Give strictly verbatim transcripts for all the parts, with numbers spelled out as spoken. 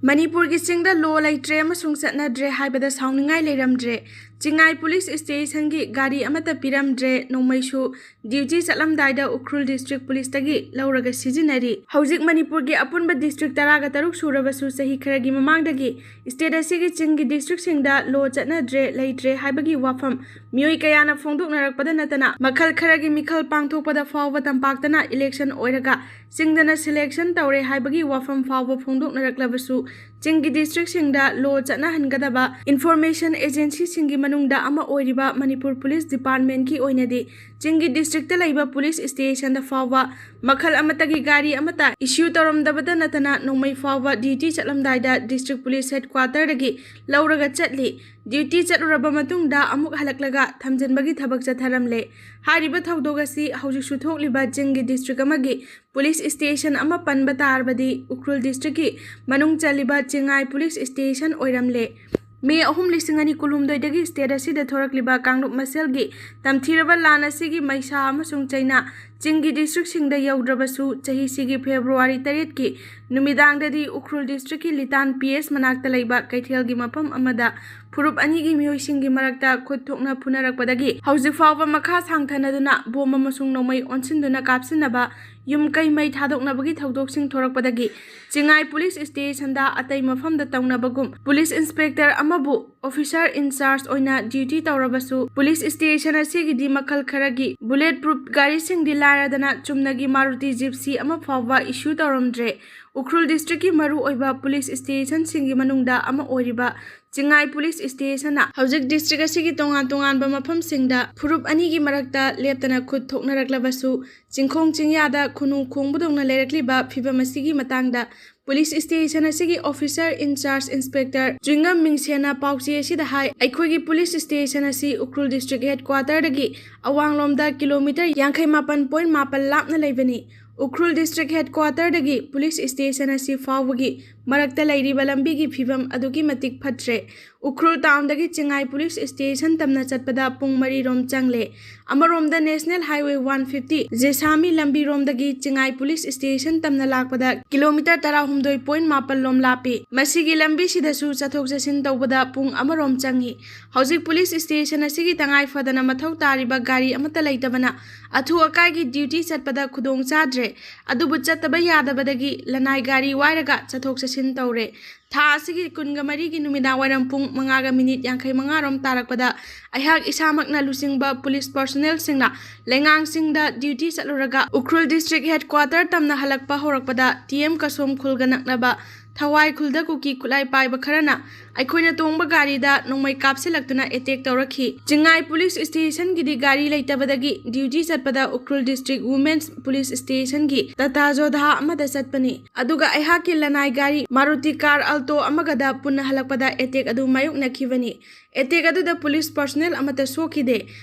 ꯃꯅꯤꯄꯨꯔꯒꯤ ꯆꯤꯡꯗ ꯂꯣ ꯂꯩꯇ꯭ꯔꯦ ꯑꯃꯁꯨꯡ ꯆꯠꯅꯗ꯭ꯔꯦ ꯍꯥꯏꯕꯗ ꯁꯥꯎꯅꯤꯡꯉꯥꯏ ꯂꯩꯔꯝꯗ꯭ꯔꯦ꯫ ꯆꯤꯡꯉꯥꯏ ꯄꯨꯂꯤꯁ ꯁ꯭ꯇꯦꯁꯟꯒꯤ ꯒꯥꯔꯤ ꯑꯃꯠꯇ ꯄꯤꯔꯝꯗ꯭ꯔꯦ꯫ ꯅꯣꯡꯃꯩꯁꯨ ꯗ꯭ꯌꯨꯇꯤ ꯆꯠꯂꯝꯗꯥꯏꯗ ꯎꯈ꯭ꯔꯨꯜ ꯗꯤꯁꯇ꯭ꯔꯤꯛ ꯄꯨꯂꯤꯁꯇꯒꯤ ꯂꯧꯔꯒ ꯁꯤꯖꯤꯟꯅꯔꯤ꯫ ꯍꯧꯖꯤꯛ ꯃꯅꯤꯄꯨꯔꯒꯤ ꯑꯄꯨꯟꯕ ꯗꯤꯁꯇ꯭ꯔꯤꯛ ꯇꯔꯥꯒ ꯇꯔꯨꯛ ꯁꯨꯔꯕꯁꯨ ꯆꯍꯤ ꯈꯔꯒꯤ ꯃꯃꯥꯡꯗꯒꯤ ꯁ꯭ꯇꯦꯠ ꯑꯁꯤꯒꯤ ꯆꯤꯡꯒꯤ ꯗꯤꯁꯇ꯭ꯔꯤꯛꯁꯤꯡꯗ ꯂꯣ ꯆꯠꯅꯗ꯭ꯔꯦ, ꯂꯩꯇ꯭ꯔꯦ ꯍꯥꯏꯕꯒꯤ ꯋꯥꯐꯝ ꯃꯤꯑꯣꯏ ꯀꯌꯥꯅ ꯐꯣꯡꯗꯣꯛꯅꯔꯛꯄꯗ ꯅꯠꯇꯅ ꯃꯈꯜ ꯈꯔꯒꯤ ꯃꯤꯈꯜ ꯄꯥꯡꯊꯣꯛꯄꯗ ꯐꯥꯎꯕ ꯇꯝꯄꯥꯛꯇꯅ ꯏꯂꯦꯛꯁꯟ ꯑꯣꯏꯔꯒ ꯆꯤꯡꯗꯅ ꯁꯤꯂꯦꯛꯁꯟ ꯇꯧꯔꯦ ꯍꯥꯏꯕꯒꯤ ꯋꯥꯐꯝ ꯐꯥꯎꯕ ꯐꯣꯡꯗꯣꯛꯅꯔꯛꯂꯕꯁꯨ, ꯆꯤꯡꯒꯤ ꯗꯤꯁꯇ꯭ꯔꯤꯛꯁꯤꯡꯗ ꯂꯣ ꯆꯠꯅꯍꯟꯒꯗꯕ ꯏꯟꯐꯣꯔꯃꯦꯁꯟ ꯑꯦꯖꯦꯟꯁꯤꯁꯤꯡꯒꯤ ꯃꯅꯨꯡꯗ ꯑꯃ ꯑꯣꯏꯔꯤꯕ ꯃꯅꯤꯄꯨꯔ ꯄꯨꯂꯤꯁ ꯗꯤꯄꯥꯔꯠꯃꯦꯟꯠꯀꯤ ꯑꯣꯏꯅꯗꯤ ꯆꯤꯡꯒꯤ ꯗꯤꯁꯇ꯭ꯔꯤꯛꯇ ꯂꯩꯕ ꯄꯨꯂꯤꯁ ꯁ꯭ꯇꯦꯁꯟꯗ ꯐꯥꯎꯕ ꯃꯈꯜ ꯑꯃꯠꯇꯒꯤ ꯒꯥꯔꯤ ꯑꯃꯠꯇ ꯏꯁꯨ ꯇꯧꯔꯝꯗꯕꯇ ꯅꯠꯇꯅ ꯅꯣꯡꯃꯩ ꯐꯥꯎꯕ ꯗ꯭ꯌꯨꯇꯤ ꯆꯠꯂꯝꯗꯥꯏꯗ ꯗꯤꯁꯇ꯭ꯔꯤꯛ ꯄꯨꯂꯤꯁ ꯍꯦꯗꯀ꯭ꯋꯥꯇꯔꯗꯒꯤ ꯂꯧꯔꯒ ꯆꯠꯂꯤ꯫ ꯗ꯭ꯌꯨꯇꯤ ꯆꯠꯂꯨꯔꯕ ꯃꯇꯨꯡꯗ ꯑꯃꯨꯛ ꯍꯜꯂꯛꯂꯒ ꯊꯝꯖꯤꯟꯕꯒꯤ ꯊꯕꯛ ꯆꯠꯊꯔꯝꯂꯦ꯫ ꯍꯥꯏꯔꯤꯕ ꯊꯧꯗꯣꯛ ꯑꯁꯤ ꯍꯧꯖꯤꯛꯁꯨ ꯊꯣꯛꯂꯤꯕ ꯆꯤꯡꯒꯤ ꯗꯤꯁꯇ꯭ꯔꯤꯛ ꯑꯃꯒꯤ ꯄꯨꯂꯤꯁ ꯁ꯭ꯇꯦꯁꯟ ꯑꯃ ꯄꯟꯕ ꯇꯥꯔꯕꯗꯤ ꯎꯈ꯭ꯔꯨꯜ ꯗꯤꯁꯇ꯭ꯔꯤꯛꯀꯤ ꯃꯅꯨꯡ ꯆꯜꯂꯤꯕ ꯆꯤꯡꯉꯥꯏ ꯄꯨꯂꯤꯁ ꯁ꯭ꯇꯦꯁꯟ ꯑꯣꯏꯔꯝꯂꯦ꯫ ꯃꯦ ꯑꯍꯨꯝ, ꯂꯤꯁꯤꯡ ꯑꯅꯤ ꯀꯨꯟꯍꯨꯝꯗꯣꯏꯗꯒꯤ ꯁ꯭ꯇꯦꯠ ꯑꯁꯤꯗ ꯊꯣꯔꯛꯂꯤꯕ ꯀꯥꯡꯂꯨꯞ ꯃꯁꯦꯜꯒꯤ ꯇꯝꯊꯤꯔꯕ ꯂꯥꯟ ꯑꯁꯤꯒꯤ ꯃꯩꯁꯥ ꯑꯃꯁꯨꯡ ꯆꯩꯅꯥ ꯆꯤꯡꯒꯤ ꯗꯤꯁꯇ꯭ꯔꯤꯛꯁꯤꯡꯗ ꯌꯧꯗ꯭ꯔꯕꯁꯨ, ꯆꯍꯤꯁꯤꯒꯤ ꯐꯦꯕ꯭ꯔꯨꯋꯥꯔꯤ ꯇꯔꯦꯠꯀꯤ ꯅꯨꯃꯤꯗꯥꯡꯗꯗꯤ ꯎꯈ꯭ꯔꯨꯜ ꯗꯤꯁꯇ꯭ꯔꯤꯛꯀꯤ ꯂꯤꯇꯥꯟ ꯄꯤ ꯑꯦꯁ ꯃꯅꯥꯛꯇ ꯂꯩꯕ ꯀꯩꯊꯦꯜꯒꯤ ꯃꯐꯝ ꯑꯃꯗ ꯐꯨꯔꯨꯞ ꯑꯅꯤꯒꯤ ꯃꯤꯑꯣꯏꯁꯤꯡꯒꯤ ꯃꯔꯛꯇ ꯈꯨꯠ ꯊꯣꯛꯅ ꯐꯨꯅꯔꯛꯄꯗꯒꯤ ꯍꯧꯖꯤꯛ ꯐꯥꯎꯕ ꯃꯈꯥ ꯁꯥꯡꯊꯅꯗꯨꯅ ꯕꯣꯝ ꯑꯃꯁꯨꯡ ꯅꯣꯡꯃꯩ ꯑꯣꯟꯁꯤꯟꯗꯨꯅ ꯀꯥꯞꯁꯤꯟꯅꯕ, ꯌꯨꯝ ꯀꯩ ꯃꯩ ꯊꯥꯗꯣꯛꯅꯕꯒꯤ ꯊꯧꯗꯣꯛꯁꯤꯡ ꯊꯣꯔꯛꯄꯗꯒꯤ ꯆꯤꯡꯉꯥꯏ ꯄꯨꯂꯤꯁ ꯁ꯭ꯇꯦꯁꯟꯗ ꯑꯇꯩ ꯃꯐꯝꯗ ꯇꯧꯅꯕꯒꯨꯝ ꯄꯨꯂꯤꯁ ꯏꯟꯁꯄꯦꯛꯇꯔ ꯑꯃꯕꯨ ꯑꯣꯐꯤꯁꯥꯔ ꯏꯟꯆꯥꯔꯖ ꯑꯣꯏꯅ ꯗ꯭ꯌꯨꯇꯤ ꯇꯧꯔꯕꯁꯨ, ꯄꯨꯂꯤꯁ ꯁ꯭ꯇꯦꯁꯟ ꯑꯁꯤꯒꯤꯗꯤ ꯃꯈꯜ ꯈꯔꯒꯤ ꯕꯨꯂꯦꯠ ꯄ꯭ꯔꯨꯐ ꯒꯥꯔꯤꯁꯤꯡꯗꯤ ꯂꯥꯏꯔꯗꯅ ꯆꯨꯝꯅꯒꯤ ꯃꯥꯔꯨꯇꯤ ꯖꯤꯞꯁꯤ ꯑꯃ ꯐꯥꯎꯕ ꯏꯁꯨ ꯇꯧꯔꯝꯗ꯭ꯔꯦ꯫ ꯎꯈ꯭ꯔꯨꯜ ꯗꯤꯁꯇ꯭ꯔꯤꯛꯀꯤ ꯃꯔꯨꯑꯣꯏꯕ ꯄꯨꯂꯤꯁ ꯁ꯭ꯇꯦꯁꯟꯁꯤꯡꯒꯤ ꯃꯅꯨꯡꯗ ꯑꯃ ꯑꯣꯏꯔꯤꯕ ꯆꯤꯡꯉꯥꯏ ꯄꯨꯂꯤꯁ ꯁ꯭ꯇꯦꯁꯟꯅ ꯍꯧꯖꯤꯛ ꯗꯤꯁꯇ꯭ꯔꯤꯛ ꯑꯁꯤꯒꯤ ꯇꯣꯉꯥꯟ ꯇꯣꯉꯥꯟꯕ ꯃꯐꯝꯁꯤꯡꯗ ꯐꯨꯔꯨꯞ ꯑꯅꯤꯒꯤ ꯃꯔꯛꯇ ꯂꯦꯞꯇꯅ ꯈꯨꯠ ꯊꯣꯛꯅꯔꯛꯂꯕꯁꯨ, ꯆꯤꯡꯈꯣꯡ ꯆꯤꯡꯌꯥꯗ ꯈꯨꯅꯨ ꯈꯣꯡꯕꯗꯧꯅ ꯂꯩꯔꯛꯂꯤꯕ ꯐꯤꯕꯝ ꯑꯁꯤꯒꯤ ꯃꯇꯥꯡꯗ ꯄꯨꯂꯤꯁ ꯁ꯭ꯇꯦꯁꯟ ꯑꯁꯤꯒꯤ ꯑꯣꯐꯤꯁꯥꯔ ꯏꯟꯆꯥꯔꯖ ꯏꯟꯁꯄꯦꯛꯇꯔ ꯆꯨꯏꯉꯝ ꯃꯤꯡꯁꯦꯟꯅ ꯄꯥꯎꯆꯦ ꯑꯁꯤꯗ ꯍꯥꯏ, ꯑꯩꯈꯣꯏꯒꯤ ꯄꯨꯂꯤꯁ ꯁ꯭ꯇꯦꯁꯟ ꯑꯁꯤ ꯎꯈ꯭ꯔꯨꯜ ꯗꯤꯁꯇ꯭ꯔꯤꯛ ꯍꯦꯗꯀ꯭ꯋꯥꯇꯔꯗꯒꯤ ꯑꯋꯥꯡꯂꯣꯝꯗ ꯀꯤꯂꯣꯃꯤꯇꯔ ꯌꯥꯡꯈꯩ ꯃꯥꯄꯟ ꯄꯣꯏꯟ ꯃꯥꯄꯟ ꯂꯥꯞꯅ ꯂꯩꯕꯅꯤ꯫ ꯎꯈ꯭ꯔꯨꯜ ꯗꯤꯁꯇ꯭ꯔꯤꯛ ꯍꯦꯗꯀ꯭ꯋꯥꯇꯔꯗꯒꯤ ꯄꯨꯂꯤꯁ ꯁ꯭ꯇꯦꯁꯟ ꯑꯁꯤ ꯐꯥꯎꯕꯒꯤ ꯃꯔꯛꯇ ꯂꯩꯔꯤꯕ ꯂꯝꯕꯤꯒꯤ ꯐꯤꯕꯝ ꯑꯗꯨꯛꯀꯤ ꯃꯇꯤꯛ ꯐꯠꯇ꯭ꯔꯦ꯫ ꯎꯈ꯭ꯔꯨꯜ ꯇꯥꯎꯟꯗꯒꯤ ꯆꯤꯡꯉꯥꯏ ꯄꯨꯂꯤꯁ ꯁ꯭ꯇꯦꯁꯟ ꯇꯝꯅ ꯆꯠꯄꯗ ꯄꯨꯡ ꯃꯔꯤꯔꯣꯝ ꯆꯪꯂꯦ꯫ ꯑꯃꯔꯣꯝꯗ national highway one fifty Jessami ꯂꯝꯕꯤꯔꯣꯝꯗꯒꯤ ꯆꯤꯡꯉꯥꯏ ꯄꯨꯂꯤꯁ ꯁ꯭ꯇꯦꯁꯟ ꯇꯝꯅ ꯂꯥꯛꯄꯗ ꯀꯤꯂꯣꯃꯤꯇꯔ ꯇꯔꯥꯍꯨꯝꯗꯣꯏ ꯄꯣꯏꯟ ꯃꯥꯄꯜ ꯂꯣꯝ ꯂꯥꯞꯄꯤ꯫ ꯃꯁꯤꯒꯤ ꯂꯝꯕꯤꯁꯤꯗꯁꯨ ꯆꯠꯊꯣꯛ ꯆꯠꯁꯤꯟ ꯇꯧꯕꯗ ꯄꯨꯡ ꯑꯃꯔꯣꯝ ꯆꯪꯏ꯫ ꯍꯧꯖꯤꯛ ꯄꯨꯂꯤꯁ ꯁ꯭ꯇꯦꯁꯟ ꯑꯁꯤꯒꯤ ꯇꯉꯥꯏ ꯐꯗꯅ ꯃꯊꯧ ꯇꯥꯔꯤꯕ ꯒꯥꯔꯤ ꯑꯃꯠꯇ ꯂꯩꯇꯕꯅ ꯑꯊꯨ ꯑꯀꯥꯏꯒꯤ ꯗ꯭ꯌꯨꯇꯤ ꯆꯠꯄꯗ ꯈꯨꯗꯣꯡ ꯆꯥꯗ꯭ꯔꯦ꯫ ꯑꯗꯨꯕꯨ ꯆꯠꯇꯕ ꯌꯥꯗꯕꯗꯒꯤ ꯂꯅꯥꯏ ꯒꯥꯔꯤ ꯋꯥꯏꯔꯒ ꯆꯠꯊꯣꯛ ꯆꯠꯁꯤꯟ ꯇꯧꯔꯦ꯫ ꯊꯥ ꯑꯁꯤꯒꯤ ꯀꯨꯟꯒ ꯃꯔꯤꯒꯤ ꯅꯨꯃꯤꯗꯥꯡ ꯋꯥꯏꯔꯝ ꯄꯨꯡ ꯃꯉꯥꯒ ꯃꯤꯅꯤꯠ ꯌꯥꯡꯈꯩ ꯃꯉꯥ ꯔꯣꯝ ꯇꯥꯔꯛꯄꯗ ꯑꯩꯍꯥꯛ ꯏꯁꯥꯃꯛꯅ ꯂꯨꯆꯤꯡꯕ ꯄꯨꯂꯤꯁ ꯄꯔꯁꯣꯅꯦꯜꯁꯤꯡꯅ ꯂꯩꯉꯥꯡꯁꯤꯡꯗ ꯗ꯭ꯌꯨꯇꯤ ꯆꯠꯂꯨꯔꯒ ꯎꯈ꯭ꯔꯨꯜ ꯗꯤꯁꯇ꯭ꯔꯤꯛ ꯍꯦꯗꯀ꯭ꯋꯥꯇꯔ ꯇꯝꯅ ꯍꯜꯂꯛꯄ ꯍꯧꯔꯛꯄꯗ ꯇꯤ ꯑꯦꯝ ꯀꯁꯣꯝ ꯈꯨꯜꯒ ꯅꯛꯅꯕ ꯊꯋꯥꯏ ꯈꯨꯜꯗ ꯀꯨꯀꯤ ꯈꯨꯠꯂꯥꯏ ꯄꯥꯏꯕ ꯈꯔꯅ ꯑꯩꯈꯣꯏꯅ ꯇꯣꯡꯕ ꯒꯥꯔꯤꯗ ꯅꯣꯡꯃꯩ ꯀꯥꯞꯁꯤꯜꯂꯛꯇꯨꯅ ꯑꯦꯇꯦꯛ ꯇꯧꯔꯛꯈꯤ꯫ ꯆꯤꯡꯉꯥꯏ ꯄꯨꯂꯤꯁ ꯁ꯭ꯇꯦꯁꯟꯒꯤꯗꯤ ꯒꯥꯔꯤ ꯂꯩꯇꯕꯗꯒꯤ ꯗ꯭ꯌꯨꯇꯤ ꯆꯠꯄꯗ ꯎꯈ꯭ꯔꯨꯜ ꯗꯤꯁꯇ꯭ꯔꯤꯛ ꯋꯨꯃꯦꯟꯁ ꯄꯨꯂꯤꯁ ꯁ꯭ꯇꯦꯁꯟꯒꯤ ꯇꯥꯇꯥ ꯖꯣꯙꯥ ꯑꯃꯗ ꯆꯠꯄꯅꯤ꯫ ꯑꯗꯨꯒ ꯑꯩꯍꯥꯛꯀꯤ ꯂꯅꯥꯏ ꯒꯥꯔꯤ ꯃꯥꯔꯨꯇꯤ ꯀꯥꯔ ꯑꯜꯇꯣ ꯑꯃꯒꯗ ꯄꯨꯟꯅ ꯍꯜꯂꯛꯄꯗ ꯑꯦꯇꯦꯛ ꯑꯗꯨ ꯃꯥꯌꯣꯛꯅꯈꯤꯕꯅꯤ꯫ ꯑꯦꯇꯦꯛ ꯑꯗꯨꯗ ꯄꯨꯂꯤꯁ ꯄꯔꯁꯣꯅꯦꯜ ꯑꯃꯠꯇ ꯁꯣꯛꯈꯤꯗꯦ꯫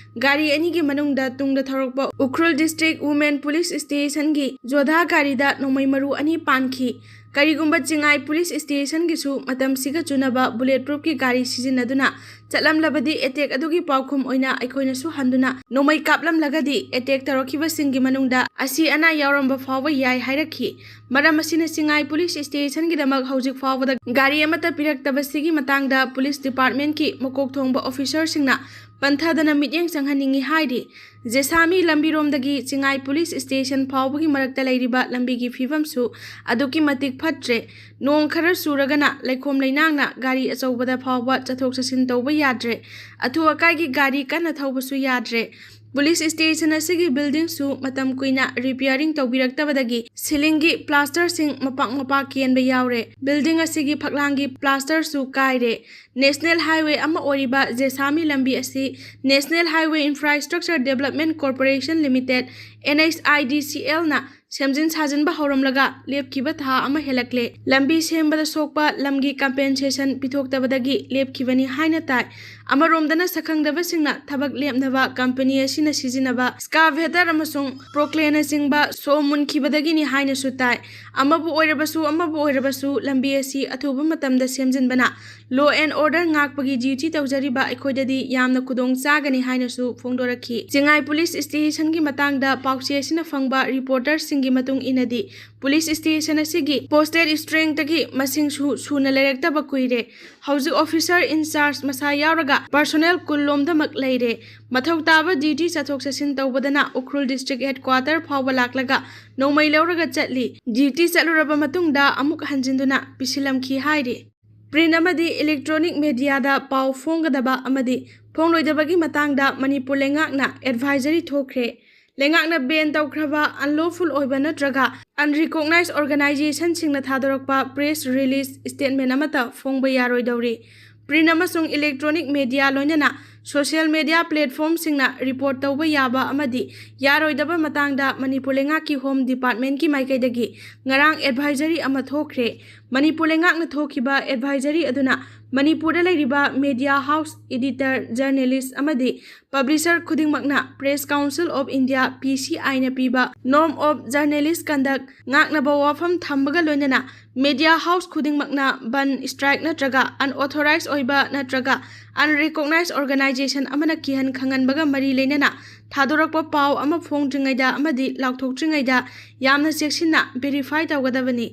ꯒꯥꯔꯤ ꯑꯅꯤꯒꯤ ꯃꯅꯨꯡꯗ ꯇꯨꯡꯗ ꯊꯧꯔꯛꯄ ꯎꯈ꯭ꯔꯨꯜ ꯗꯤꯁꯇ꯭ꯔꯤꯛ ꯋꯨꯃꯦꯟ ꯄꯨꯂꯤꯁ ꯁ꯭ꯇꯦꯁꯟꯒꯤ ꯖꯣꯙꯥ ꯒꯥꯔꯤꯗ ꯅꯣꯡꯃꯩ ꯃꯔꯨ ꯑꯅꯤ ꯄꯥꯟꯈꯤ꯫ ꯀꯔꯤꯒꯨꯝꯕ ꯆꯤꯡꯉꯥꯏ ꯄꯨꯂꯤꯁ ꯁ꯭ꯇꯦꯁꯟꯒꯤꯁꯨ ꯃꯇꯝꯁꯤꯒ ꯆꯨꯅꯕ ꯕꯨꯂꯦꯠ ꯄ꯭ꯔꯨꯐꯀꯤ ꯒꯥꯔꯤ ꯁꯤꯖꯤꯟꯅꯗꯨꯅ ꯆꯠꯂꯝꯂꯕꯗꯤ ꯑꯦꯇꯦꯛ ꯑꯗꯨꯒꯤ ꯄꯥꯎꯈꯨꯝ ꯑꯣꯏꯅ ꯑꯩꯈꯣꯏꯅꯁꯨ ꯍꯟꯗꯨꯅ ꯅꯣꯡꯃꯩ ꯀꯥꯞꯂꯝꯂꯒꯗꯤ ꯑꯦꯇꯦꯛ ꯇꯧꯔꯛꯈꯤꯕꯁꯤꯡꯒꯤ ꯃꯅꯨꯡꯗ ꯑꯁꯤ ꯑꯅꯥ ꯌꯥꯎꯔꯝꯕ ꯐꯥꯎꯕ ꯌꯥꯏ ꯍꯥꯏꯔꯛꯈꯤ꯫ ꯃꯔꯝ ꯑꯁꯤꯅ ꯆꯤꯡꯉꯥꯏ ꯄꯨꯂꯤꯁ ꯁ꯭ꯇꯦꯁꯟꯒꯤꯗꯃꯛ ꯍꯧꯖꯤꯛ ꯐꯥꯎꯕꯗ ꯒꯥꯔꯤ ꯑꯃꯠꯇ ꯄꯤꯔꯛꯇꯕꯁꯤꯒꯤ ꯃꯇꯥꯡꯗ ꯄꯨꯂꯤꯁ ꯗꯤꯄꯥꯔꯠꯃꯦꯟꯠꯀꯤ ꯃꯀꯣꯛ ꯊꯣꯡꯕ ꯑꯣꯐꯤꯁꯔꯁꯤꯡꯅ ꯄꯟꯊꯗꯅ ꯃꯤꯠꯌꯦꯡ ꯆꯪꯍꯟꯅꯤꯡꯏ ꯍꯥꯏꯔꯤ꯫ ꯖꯦꯁꯥꯃꯤ ꯂꯝꯕꯤꯔꯣꯝꯗꯒꯤ ꯆꯤꯡꯉꯥꯏ ꯄꯨꯂꯤꯁ ꯁ꯭ꯇꯦꯁꯟ ꯐꯥꯎꯕꯒꯤ ꯃꯔꯛꯇ ꯂꯩꯔꯤꯕ ꯂꯝꯕꯤꯒꯤ ꯐꯤꯕꯝꯁꯨ ꯑꯗꯨꯛꯀꯤ ꯃꯇꯤꯛ ꯐꯠꯇ꯭ꯔꯦ꯫ ꯅꯣꯡ ꯈꯔ ꯆꯨꯔꯒꯅ ꯂꯩꯈꯣꯝ ꯂꯩꯅꯥꯡꯅ ꯒꯥꯔꯤ ꯑꯆꯧꯕꯗ ꯐꯥꯎꯕ ꯆꯠꯊꯣꯛ ꯆꯠꯁꯤꯟ ꯇꯧꯕ ꯌꯥꯗ꯭ꯔꯦ꯫ ꯑꯊꯨ ꯑꯀꯥꯏꯒꯤ ꯒꯥꯔꯤ ꯀꯟꯅ ꯊꯧꯕꯁꯨ ꯌꯥꯗ꯭ꯔꯦ꯫ ꯄꯨꯂꯤꯁ ꯁ꯭ꯇꯦꯁꯟ ꯑꯁꯤꯒꯤ ꯕꯤꯜꯗꯤꯡꯁꯨ ꯃꯇꯝ ꯀꯨꯏꯅ ꯔꯤꯄꯤꯌꯥꯔꯤꯡ ꯇꯧꯕꯤꯔꯛꯇꯕꯗꯒꯤ ꯁꯤꯂꯤꯡꯒꯤ ꯄ꯭ꯂꯥꯁꯇꯔꯁꯤꯡ ꯃꯄꯥꯛ ꯃꯄꯥꯛ ꯀꯦꯟꯕ ꯌꯥꯎꯔꯦ꯫ ꯕꯤꯜꯗꯤꯡ ꯑꯁꯤꯒꯤ ꯐꯛꯂꯥꯡꯒꯤ ꯄ꯭ꯂꯥꯁꯇꯔꯁꯨ ꯀꯥꯏꯔꯦ꯫ ꯅꯦꯁꯅꯦꯜ ꯍꯥꯏꯋꯦ ꯑꯃ ꯑꯣꯏꯔꯤꯕ ꯖꯦꯁꯥꯃꯤ ꯂꯝꯕꯤ ꯑꯁꯤ national highway infrastructure development corporation limited, N H I D C ꯑꯦꯜꯅ ꯁꯦꯝꯖꯤꯟ ꯁꯥꯖꯤꯟꯕ ꯍꯧꯔꯝꯂꯒ ꯂꯦꯞꯈꯤꯕ ꯊꯥ ꯑꯃ ꯍꯦꯜꯂꯛꯂꯦ꯫ ꯂꯝꯕꯤ ꯁꯦꯝꯕꯗ ꯁꯣꯛꯄ ꯂꯝꯒꯤ compensation ꯄꯤꯊꯣꯛꯇꯕꯗꯒꯤ ꯂꯦꯞꯈꯤꯕꯅꯤ ꯍꯥꯏꯅ ꯇꯥꯏ꯫ ꯑꯃꯔꯣꯝꯗꯅ ꯁꯛꯈꯪꯗꯕꯁꯤꯡꯅ ꯊꯕꯛ ꯂꯦꯞꯅꯕ company ꯑꯁꯤꯅ ꯁꯤꯖꯤꯟꯅꯕ excavator ꯑꯃꯁꯨꯡ pole cleanerꯅꯆꯤꯡꯕ ꯁꯣ ꯃꯨꯟꯈꯤꯕꯗꯒꯤꯅꯤ ꯍꯥꯏꯅꯁꯨ ꯇꯥꯏ꯫ ꯑꯃꯕꯨ ꯑꯣꯏꯔꯕꯁꯨ ꯑꯃꯕꯨ ꯑꯣꯏꯔꯕꯁꯨ ꯂꯝꯕꯤ ꯑꯁꯤ ꯑꯊꯨꯕ ꯃꯇꯝꯗ ꯁꯦꯝꯖꯤꯟꯕꯅ law and order ꯉꯥꯛꯄꯒꯤ duty ꯇꯧꯖꯔꯤꯕ ꯑꯩꯈꯣꯏꯗꯗꯤ ꯌꯥꯝꯅ ꯈꯨꯗꯣꯡ ꯆꯥꯒꯅꯤ ꯍꯥꯏꯅꯁꯨ ꯐꯣꯡꯗꯣꯔꯛꯈꯤ꯫ ꯆꯤꯡꯉꯥꯏ police stationꯒꯤ ꯃꯇꯥꯡꯗ ꯄꯥꯎꯆꯦ ꯑꯁꯤꯅ ꯐꯪꯕ reporterꯁꯤꯡꯒꯤ ꯃꯇꯨꯡ ꯏꯟꯅꯗꯤ, police station ꯑꯁꯤꯒꯤ posted strengthꯇꯒꯤ ꯃꯁꯤꯡꯁꯨ ꯁꯨꯅ ꯂꯩꯔꯛꯇꯕ ꯀꯨꯏꯔꯦ꯫ ꯍꯧꯖꯤꯛ officer in charge ꯃꯁꯥ ꯌꯥꯎꯔꯒ personnel ꯀꯨꯟ ꯂꯣꯝꯗꯃꯛ ꯂꯩꯔꯦ꯫ ꯃꯊꯧ ꯇꯥꯕ duty ꯆꯠꯊꯣꯛ ꯆꯠꯁꯤꯟ ꯇꯧꯕꯗꯅ ꯎꯈ꯭ꯔꯨꯜ district headquarter ꯐꯥꯎꯕ ꯂꯥꯛꯂꯒ ꯅꯣꯡꯃꯩ ꯂꯧꯔꯒ ꯆꯠꯂꯤ꯫ Duty ꯆꯠꯂꯨꯔꯕ ꯃꯇꯨꯡꯗ ꯑꯃꯨꯛ ꯍꯟꯖꯤꯟꯗꯨꯅ ꯄꯤꯁꯤꯜꯂꯝꯈꯤ ꯍꯥꯏꯔꯤ꯫ Print ꯑꯃꯗꯤ electronic mediaꯗ ꯄꯥꯎ ꯐꯣꯡꯒꯗꯕ ꯑꯃꯗꯤ ꯐꯣꯡꯂꯣꯏꯗꯕꯒꯤ ꯃꯇꯥꯡꯗ ꯃꯅꯤꯄꯨꯔ ꯂꯩꯉꯥꯛꯅ advisory ꯊꯣꯛꯈ꯭ꯔꯦ꯫ ꯂꯩꯉꯥꯛꯅ ban ꯇꯧꯈ꯭ꯔꯕ unlawful ꯑꯣꯏꯕ ꯅꯠꯇ꯭ꯔꯒ unrecognized organizationꯁꯤꯡꯅ ꯊꯥꯗꯣꯔꯛꯄ press release statement ꯑꯃꯠꯇ ꯐꯣꯡꯕ ꯌꯥꯔꯣꯏꯗꯧꯔꯤ꯫ Print ꯑꯃꯁꯨꯡ electronic media ꯂꯣꯏꯅꯅ social media platformꯁꯤꯡꯅ report ꯇꯧꯕ ꯌꯥꯕ ꯑꯃꯗꯤ ꯌꯥꯔꯣꯏꯗꯕ ꯃꯇꯥꯡꯗ ꯃꯅꯤꯄꯨꯔ ꯂꯩꯉꯥꯛꯀꯤ Home Departmentꯀꯤ ꯃꯥꯏꯀꯩꯗꯒꯤ ꯉꯔꯥꯡ advisory ꯑꯃ ꯊꯣꯛꯈ꯭ꯔꯦ꯫ ꯃꯅꯤꯄꯨꯔ ꯂꯩꯉꯥꯛꯅ ꯊꯣꯛꯈꯤꯕ advisory ꯑꯗꯨꯅ ꯃꯅꯤꯄꯨꯔꯗ ꯂꯩꯔꯤꯕ media house, editor, journalist ꯑꯃꯗꯤ publisher ꯈꯨꯗꯤꯡꯃꯛꯅ Press Council of India, PCIꯅ ꯄꯤꯕ Norm of Journalist Conduct ꯉꯥꯛꯅꯕ ꯋꯥꯐꯝ ꯊꯝꯕꯒ ꯂꯣꯏꯅꯅ media house ꯈꯨꯗꯤꯡꯃꯛꯅ ꯕꯟ, strike ꯅꯠꯇ꯭ꯔꯒ unauthorized ꯑꯣꯏꯕ ꯅꯠꯇ꯭ꯔꯒ unrecognized organization ꯑꯃꯅ ꯀꯤꯍꯟ ꯈꯪꯍꯟꯕꯒ ꯃꯔꯤ ꯂꯩꯅꯅ ꯊꯥꯗꯣꯔꯛꯄ ꯄꯥꯎ ꯑꯃ ꯐꯣꯡꯗ꯭ꯔꯤꯉꯩꯗ ꯑꯃꯗꯤ ꯂꯥꯎꯊꯣꯛꯇ꯭ꯔꯤꯉꯩꯗ ꯌꯥꯝꯅ ꯆꯦꯛꯁꯤꯟꯅ verify ꯇꯧꯒꯗꯕꯅꯤ꯫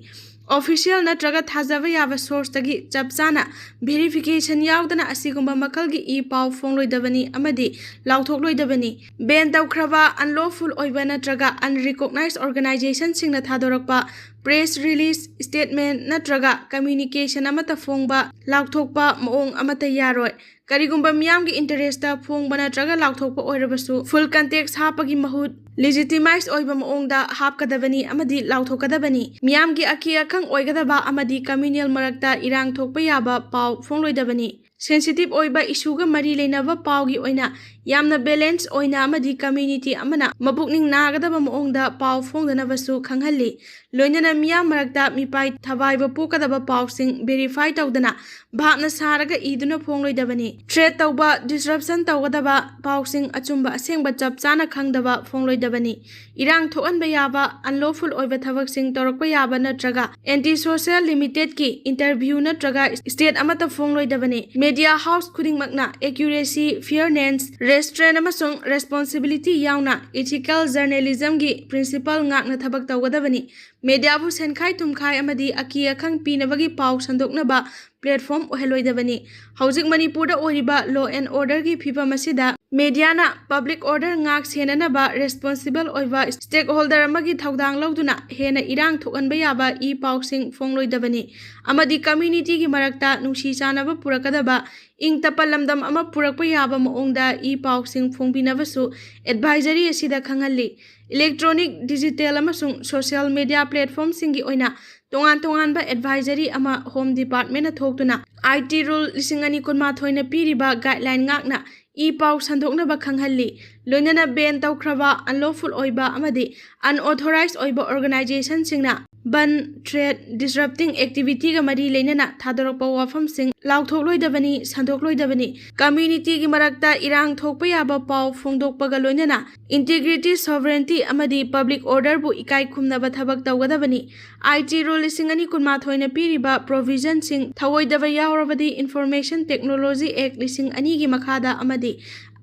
Official ꯅꯠꯇ꯭ꯔꯒ ꯊꯥꯖꯕ ꯌꯥꯕ sourceꯇꯒꯤ ꯆꯞ ꯆꯥꯅ verification ꯌꯥꯎꯗꯅ ꯑꯁꯤꯒꯨꯝꯕ ꯃꯈꯜꯒꯤ ꯏ ꯄꯥꯎ ꯐꯣꯡꯂꯣꯏꯗꯕꯅꯤ ꯑꯃꯗꯤ ꯂꯥꯎꯊꯣꯛꯂꯣꯏꯗꯕꯅꯤ꯫ Ban ꯇꯧꯈ꯭ꯔꯕ, unlawful ꯑꯣꯏꯕ ꯅꯠꯇ꯭ꯔꯒ unrecognized organizationꯁꯤꯡꯅ ꯊꯥꯗꯣꯔꯛꯄ press release, statement ꯅꯠꯇ꯭ꯔꯒ communication ꯑꯃꯠꯇ ꯐꯣꯡꯕ, ꯂꯥꯎꯊꯣꯛꯄ ꯃꯑꯣꯡ ꯑꯃꯠꯇ ꯌꯥꯔꯣꯏ꯫ ꯀꯔꯤꯒꯨꯝꯕ ꯃꯤꯌꯥꯝꯒꯤ interestꯇ ꯐꯣꯡꯕ ꯅꯠꯇ꯭ꯔꯒ ꯂꯥꯎꯊꯣꯛꯄ ꯑꯣꯏꯔꯕꯁꯨ full context ꯍꯥꯞꯄꯒꯤ ꯃꯍꯨꯠ legitimize ꯑꯣꯏꯕ ꯃꯑꯣꯡꯗ ꯍꯥꯞꯀꯗꯕꯅꯤ ꯑꯃꯗꯤ ꯂꯥꯎꯊꯣꯛꯀꯗꯕꯅꯤ꯫ ꯃꯤꯌꯥꯝꯒꯤ ꯑꯀꯤ ꯑꯈꯪ ꯑꯣꯏꯒꯗꯕ ꯑꯃꯗꯤ communal ꯃꯔꯛꯇ ꯏꯔꯥꯡ ꯊꯣꯛꯄ ꯌꯥꯕ ꯄꯥꯎ ꯐꯣꯡꯂꯣꯏꯗꯕꯅꯤ꯫ Sensitive ꯑꯣꯏꯕ issueꯒ ꯃꯔꯤ ꯂꯩꯅꯕ ꯄꯥꯎꯒꯤ ꯑꯣꯏꯅ ꯌꯥꯝꯅ ꯕꯦꯂꯦꯟꯁ ꯑꯣꯏꯅ ꯑꯃꯗꯤ ꯀꯝꯃ꯭ꯌꯨꯅꯤꯇꯤ ꯑꯃꯅ ꯃꯄꯨꯛꯅꯤꯡ ꯅꯥꯒꯗꯕ ꯃꯑꯣꯡꯗ ꯄꯥꯎ ꯐꯣꯡꯗꯅꯕꯁꯨ ꯈꯪꯍꯜꯂꯤ꯫ ꯂꯣꯏꯅꯅ ꯃꯤꯌꯥꯝ ꯃꯔꯛꯇ ꯃꯤꯄꯥꯏ ꯊꯕꯥꯏꯕ ꯄꯣꯛꯀꯗꯕ ꯄꯥꯎꯁꯤꯡ ꯚꯦꯔꯤꯐꯥꯏ ꯇꯧꯗꯅ ꯚꯥꯞꯅ ꯁꯥꯔꯒ ꯏꯗꯨꯅ ꯐꯣꯡꯂꯣꯏꯗꯕꯅꯤ꯫ ꯊ꯭ꯔꯦꯠ ꯇꯧꯕ, ꯗꯤꯁꯔꯞꯁꯟ ꯇꯧꯒꯗꯕ ꯄꯥꯎꯁꯤꯡ ꯑꯆꯨꯝꯕ ꯑꯁꯦꯡꯕ ꯆꯞ ꯆꯥꯅ ꯈꯪꯗꯕ ꯐꯣꯡꯂꯣꯏꯗꯕꯅꯤ꯫ ꯏꯔꯥꯡ ꯊꯣꯛꯍꯟꯕ ꯌꯥꯕ, ꯑꯟꯂꯣꯐꯨꯜ ꯑꯣꯏꯕ ꯊꯕꯛꯁꯤꯡ ꯇꯧꯔꯛꯄ ꯌꯥꯕ ꯅꯠꯇ꯭ꯔꯒ ꯑꯦꯟꯇꯤ ꯁꯣꯁꯤꯌꯦꯜ ꯂꯤꯃꯤꯇꯦꯠꯀꯤ ꯏꯟꯇꯔꯚ꯭ꯌꯨ ꯅꯠꯇ꯭ꯔꯒ ꯁ꯭ꯇꯦꯠ ꯑꯃꯠꯇ ꯐꯣꯡꯂꯣꯏꯗꯕꯅꯤ꯫ ꯃꯦꯗꯤꯌꯥ ꯍꯥꯎꯁ ꯈꯨꯗꯤꯡꯃꯛꯅ ꯑꯦꯀ꯭ꯌꯨꯔꯦꯁꯤ, ꯐꯤꯌꯔꯅꯦꯁ, ꯔꯦꯁꯇ꯭ꯔꯦꯟ ꯑꯃꯁꯨꯡ ꯔꯦꯁꯄꯣꯟꯁꯤꯕꯤꯂꯤꯇꯤ ꯌꯥꯎꯅ ꯏꯊꯤꯀꯦꯜ ꯖꯔꯅꯦꯂꯤꯖꯝꯒꯤ ꯄ꯭ꯔꯤꯟꯁꯤꯄꯜ ꯉꯥꯛꯅ ꯊꯕꯛ ꯇꯧꯒꯗꯕꯅꯤ꯫ ꯃꯦꯗꯤꯌꯥꯕꯨ ꯁꯦꯟꯈꯥꯏ ꯊꯨꯝꯈꯥꯏ ꯑꯃꯗꯤ ꯑꯀꯤ ꯑꯈꯪ ꯄꯤꯅꯕꯒꯤ ꯄꯥꯎ ꯁꯟꯗꯣꯛꯅꯕ ꯄ꯭ꯂꯦꯠꯐꯣꯔꯝ ꯑꯣꯏꯍꯜꯂꯣꯏꯗꯕꯅꯤ꯫ ꯍꯧꯖꯤꯛ ꯃꯅꯤꯄꯨꯔꯗ ꯑꯣꯏꯔꯤꯕ ꯂꯣ ꯑꯦꯟ ꯑꯣꯔꯗꯔꯒꯤ ꯐꯤꯕꯝ ꯑꯁꯤꯗ ꯃꯦꯗꯤꯌꯥꯅ ꯄꯕ꯭ꯂꯤꯛ ꯑꯣꯔꯗꯔ ꯉꯥꯛ ꯁꯦꯟꯅꯅꯕ ꯔꯦꯁꯄꯣꯟꯁꯤꯕꯜ ꯑꯣꯏꯕ ꯁ꯭ꯇꯦꯛꯍꯣꯜꯗꯔ ꯑꯃꯒꯤ ꯊꯧꯗꯥꯡ ꯂꯧꯗꯨꯅ ꯍꯦꯟꯅ ꯏꯔꯥꯡ ꯊꯣꯛꯍꯟꯕ ꯌꯥꯕ ꯏ ꯄꯥꯎꯁꯤꯡ ꯐꯣꯡꯂꯣꯏꯗꯕꯅꯤ ꯑꯃꯗꯤ ꯀꯝꯃ꯭ꯌꯨꯅꯤꯇꯤꯒꯤ ꯃꯔꯛꯇ ꯅꯨꯡꯁꯤ ꯆꯥꯟꯅꯕ ꯄꯨꯔꯛꯀꯗꯕ ꯏꯪ ꯇꯞꯄ ꯂꯝꯗꯝ ꯑꯃ ꯄꯨꯔꯛꯄ ꯌꯥꯕ ꯃꯑꯣꯡꯗ ꯏ ꯄꯥꯎꯁꯤꯡ ꯐꯣꯡꯕꯤꯅꯕꯁꯨ ꯑꯦꯗꯚꯥꯏꯖꯔꯤ ꯑꯁꯤꯗ ꯈꯪꯍꯜꯂꯤ꯫ ꯏꯂꯦꯛꯇ꯭ꯔꯣꯅꯤꯛ, ꯗꯤꯖꯤꯇꯦꯜ ꯑꯃꯁꯨꯡ ꯁꯣꯁꯤꯌꯦꯜ ꯃꯦꯗꯤꯌꯥ ꯄ꯭ꯂꯦꯠꯐꯣꯔꯝꯁꯤꯡꯒꯤ ꯑꯣꯏꯅ ꯇꯣꯉꯥꯟ ꯇꯣꯉꯥꯟꯕ ꯑꯦꯗꯚꯥꯏꯖꯔꯤ ꯑꯃ ꯍꯣꯝ ꯗꯤꯄꯥꯔꯠꯃꯦꯟꯅ ꯊꯣꯛꯇꯨꯅ ꯑꯥꯏ ꯇꯤ ꯔꯨꯜ ꯂꯤꯁꯤꯡ ꯑꯅꯤ ꯀꯨꯟꯃꯥꯊꯣꯏꯅ ꯄꯤꯔꯤꯕ ꯒꯥꯏꯗꯂꯥꯏꯟ ꯉꯥꯛꯅ ꯏ ꯄꯥꯎ ꯁꯟꯗꯣꯛꯅꯕ ꯈꯪꯍꯜꯂꯤ꯫ ꯂꯣꯏꯅꯅ ꯕꯦꯟ ꯇꯧꯈ꯭ꯔꯕ, ꯑꯟꯂꯣꯐꯨꯜ ꯑꯣꯏꯕ ꯑꯃꯗꯤ ꯑꯟꯑꯣꯊꯣꯔꯥꯏꯖ ꯑꯣꯏꯕ ꯑꯣꯔꯒꯅꯥꯏꯖꯦꯁꯟꯁꯤꯡꯅ ꯕꯟ, ꯊ꯭ꯔꯦꯠ, ꯗꯤꯁꯔꯞꯇꯤꯡ ꯑꯦꯛꯇꯤꯚꯤꯇꯤꯒ ꯃꯔꯤ ꯂꯩꯅꯅ ꯊꯥꯗꯣꯔꯛꯄ ꯋꯥꯐꯝꯁꯤꯡ ꯂꯥꯎꯊꯣꯛꯂꯣꯏꯗꯕꯅꯤ, ꯁꯟꯗꯣꯛꯂꯣꯏꯗꯕꯅꯤ꯫ ꯀꯝꯃ꯭ꯌꯨꯅꯤꯇꯤꯒꯤ ꯃꯔꯛꯇ ꯏꯔꯥꯡ ꯊꯣꯛꯄ ꯌꯥꯕ ꯄꯥꯎ ꯐꯣꯡꯗꯣꯛꯄꯒ ꯂꯣꯏꯅꯅ ꯏꯟꯇꯤꯒ꯭ꯔꯤꯇꯤ, ꯁꯣꯚꯔꯦꯟꯇꯤ ꯑꯃꯗꯤ ꯄꯕ꯭ꯂꯤꯛ ꯑꯣꯔꯗꯔꯕꯨ ꯏꯀꯥꯏ ꯈꯨꯝꯅꯕ ꯊꯕꯛ ꯇꯧꯒꯗꯕꯅꯤ꯫ ꯑꯥꯏ ꯇꯤ ꯔꯨꯜ ꯂꯤꯁꯤꯡ ꯑꯅꯤ ꯀꯨꯟꯃꯥꯊꯣꯏꯅ ꯄꯤꯔꯤꯕ ꯄ꯭ꯔꯣꯚꯤꯖꯟꯁꯤꯡ ꯊꯧꯑꯣꯏꯗꯕ ꯌꯥꯎꯔꯕꯗꯤ ꯏꯟꯐꯣꯔꯃꯦꯁꯟ ꯇꯦꯛꯅꯣꯂꯣꯖꯤ ꯑꯦꯛ ꯂꯤꯁꯤꯡ ꯑꯅꯤꯒꯤ ꯃꯈꯥꯗ ꯑꯃꯗꯤ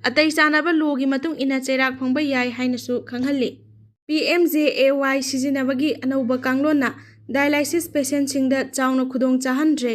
ꯑꯇꯩ ꯆꯥꯟꯅꯕ ꯂꯣꯒꯤ ꯃꯇꯨꯡ ꯏꯟꯅ ꯆꯩꯔꯥꯛ ꯐꯪꯕ ꯌꯥꯏ ꯍꯥꯏꯅꯁꯨ ꯈꯪꯍꯜꯂꯤ꯫ ꯄꯤ ꯑꯦꯝ ꯖꯦ ꯑꯦ ꯋꯥꯏ ꯁꯤꯖꯤꯟꯅꯕꯒꯤ ꯑꯅꯧꯕ ꯀꯥꯡꯂꯣꯟꯅ ꯗꯥꯏꯂꯥꯏꯁꯤꯁ ꯄꯦꯁꯦꯟꯁꯤꯡꯗ ꯆꯥꯎꯅ ꯈꯨꯗꯣꯡ ꯆꯥꯍꯟꯗ꯭ꯔꯦ꯫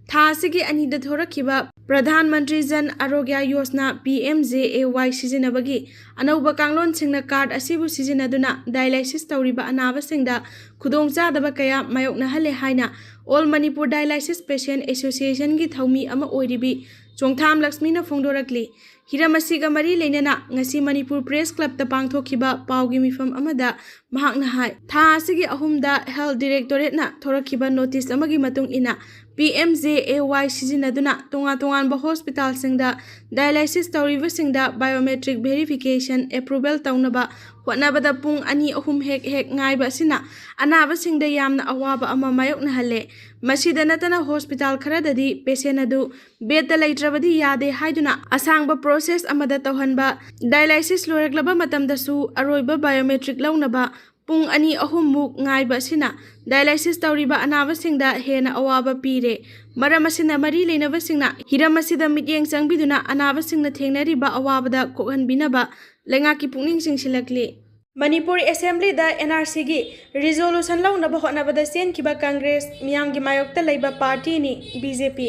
ꯊꯥ ꯑꯁꯤꯒꯤ ꯑꯅꯤꯗ ꯊꯣꯔꯛꯈꯤꯕ Pradhan Mantri Jan ꯑꯔꯣꯒ꯭ꯌ Yojana, P M J ꯑꯦ ꯋꯥꯏ ꯁꯤꯖꯤꯟꯅꯕꯒꯤ ꯑꯅꯧꯕ ꯀꯥꯡꯂꯣꯟꯁꯤꯡꯅ ꯀꯥꯔꯗ ꯑꯁꯤꯕꯨ ꯁꯤꯖꯤꯟꯅꯗꯨꯅ ꯗꯥꯏꯂꯥꯏꯁꯤꯁ ꯇꯧꯔꯤꯕ ꯑꯅꯥꯕꯁꯤꯡꯗ ꯈꯨꯗꯣꯡꯆꯥꯗꯕ ꯀꯌꯥ ꯃꯥꯌꯣꯛꯅꯍꯜꯂꯦ ꯍꯥꯏꯅ ꯑꯣꯜ ꯃꯅꯤꯄꯨꯔ ꯗꯥꯏꯂꯥꯏꯁꯤꯁ ꯄꯦꯁꯦꯟ ꯑꯦꯁꯣꯁꯤꯌꯦꯁꯟꯒꯤ ꯊꯧꯃꯤ ꯑꯃ ꯑꯣꯏꯔꯤꯕꯤ ꯆꯣꯡꯊꯥꯝ ꯂꯛꯁꯃꯤꯅ ꯐꯣꯡꯗꯣꯔꯛꯂꯤ꯫ ꯍꯤꯔꯝ ꯑꯁꯤꯒ ꯃꯔꯤ ꯂꯩꯅꯅ ꯉꯁꯤ ꯃꯅꯤꯄꯨꯔ ꯄ꯭ꯔꯦꯁ ꯀ꯭ꯂꯕꯇ ꯄꯥꯡꯊꯣꯛꯈꯤꯕ ꯄꯥꯎꯒꯤ ꯃꯤꯐꯝ ꯑꯃꯗ ꯃꯍꯥꯛꯅ ꯍꯥꯏ, ꯊꯥ ꯑꯁꯤꯒꯤ ꯑꯍꯨꯝꯗ ꯍꯦꯜꯊ ꯗꯤꯔꯦꯛꯇꯣꯔꯦꯠꯅ ꯊꯣꯔꯛꯈꯤꯕ ꯅꯣꯇꯤꯁ ꯑꯃꯒꯤ ꯃꯇꯨꯡ ꯏꯟꯅ, ꯄꯤ ꯑꯦꯝ ꯖꯦ ꯑꯦ ꯋꯥꯏ ꯁꯤꯖꯤꯟꯅꯗꯨꯅ ꯇꯣꯉꯥꯟ ꯇꯣꯉꯥꯟꯕ ꯍꯣꯁꯄꯤꯇꯥꯜꯁꯤꯡꯗ ꯗꯥꯏꯂꯥꯏꯁꯤꯁ ꯇꯧꯔꯤꯕꯁꯤꯡꯗ ꯕꯥꯏꯑꯣꯃꯦꯇ꯭ꯔꯤꯛ ꯚꯦꯔꯤꯐꯤꯀꯦꯁꯟ ꯑꯦꯄ꯭ꯔꯨꯚꯦꯜ ꯇꯧꯅꯕ ꯍꯣꯠꯅꯕꯗ ꯄꯨꯡ ꯑꯅꯤ ꯑꯍꯨꯝ ꯍꯦꯛ ꯍꯦꯛ ꯉꯥꯏꯕ ꯑꯁꯤꯅ ꯑꯅꯥꯕꯁꯤꯡꯗ ꯌꯥꯝꯅ ꯑꯋꯥꯕ ꯑꯃ ꯃꯥꯌꯣꯛꯅꯍꯜꯂꯦ꯫ ꯃꯁꯤꯗ ꯅꯠꯇꯅ ꯍꯣꯁꯄꯤꯇꯥꯜ ꯈꯔꯗꯗꯤ ꯄꯦꯁꯦꯟ ꯑꯗꯨ ꯕꯦꯗꯇ ꯂꯩꯇ꯭ꯔꯕꯗꯤ ꯌꯥꯗꯦ ꯍꯥꯏꯗꯨꯅ ꯑꯁꯥꯡꯕ ꯄ꯭ꯔꯣꯁꯦꯁ ꯑꯃꯗ ꯇꯧꯍꯟꯕ, ꯗꯥꯏꯂꯥꯏꯁꯤꯁ ꯂꯣꯏꯔꯛꯂꯕ ꯃꯇꯝꯗꯁꯨ ꯑꯔꯣꯏꯕ ꯕꯥꯏꯑꯣꯃꯦꯇ꯭ꯔꯤꯛ ꯂꯧꯅꯕ ꯄꯨꯡ ꯑꯅꯤ ꯑꯍꯨꯝꯃꯨꯛ ꯉꯥꯏꯕ ꯑꯁꯤꯅ ꯗꯥꯏꯂꯥꯏꯁꯤꯁ ꯇꯧꯔꯤꯕ ꯑꯅꯥꯕꯁꯤꯡꯗ ꯍꯦꯟꯅ ꯑꯋꯥꯕ ꯄꯤꯔꯦ꯫ ꯃꯔꯝ ꯑꯁꯤꯅ ꯃꯔꯤ ꯂꯩꯅꯕꯁꯤꯡꯅ ꯍꯤꯔꯝ ꯑꯁꯤꯗ ꯃꯤꯠꯌꯦꯡ ꯆꯪꯕꯤꯗꯨꯅ ꯑꯅꯥꯕꯁꯤꯡꯅ ꯊꯦꯡꯅꯔꯤꯕ ꯑꯋꯥꯕꯗ ꯀꯣꯛꯍꯟꯕꯤꯅꯕ ꯂꯩꯉꯥꯛꯀꯤ ꯄꯨꯛꯅꯤꯡ ꯆꯤꯡꯁꯤꯜꯂꯛꯂꯤ꯫ ꯃꯅꯤꯄꯨꯔ ꯑꯦꯁꯦꯝꯕ꯭ꯂꯤꯗ ꯑꯦꯟ ꯑꯥꯔ ꯁꯤꯒꯤ ꯔꯤꯖꯣꯂꯨꯁꯟ ꯂꯧꯅꯕ ꯍꯣꯠꯅꯕꯗ ꯆꯦꯟꯈꯤꯕ ꯀꯪꯒ꯭ꯔꯦꯁ ꯃꯤꯌꯥꯝꯒꯤ ꯃꯥꯌꯣꯛꯇ ꯂꯩꯕ ꯄꯥꯔꯇꯤꯅꯤ ꯕꯤ ꯖꯦ ꯄꯤ꯫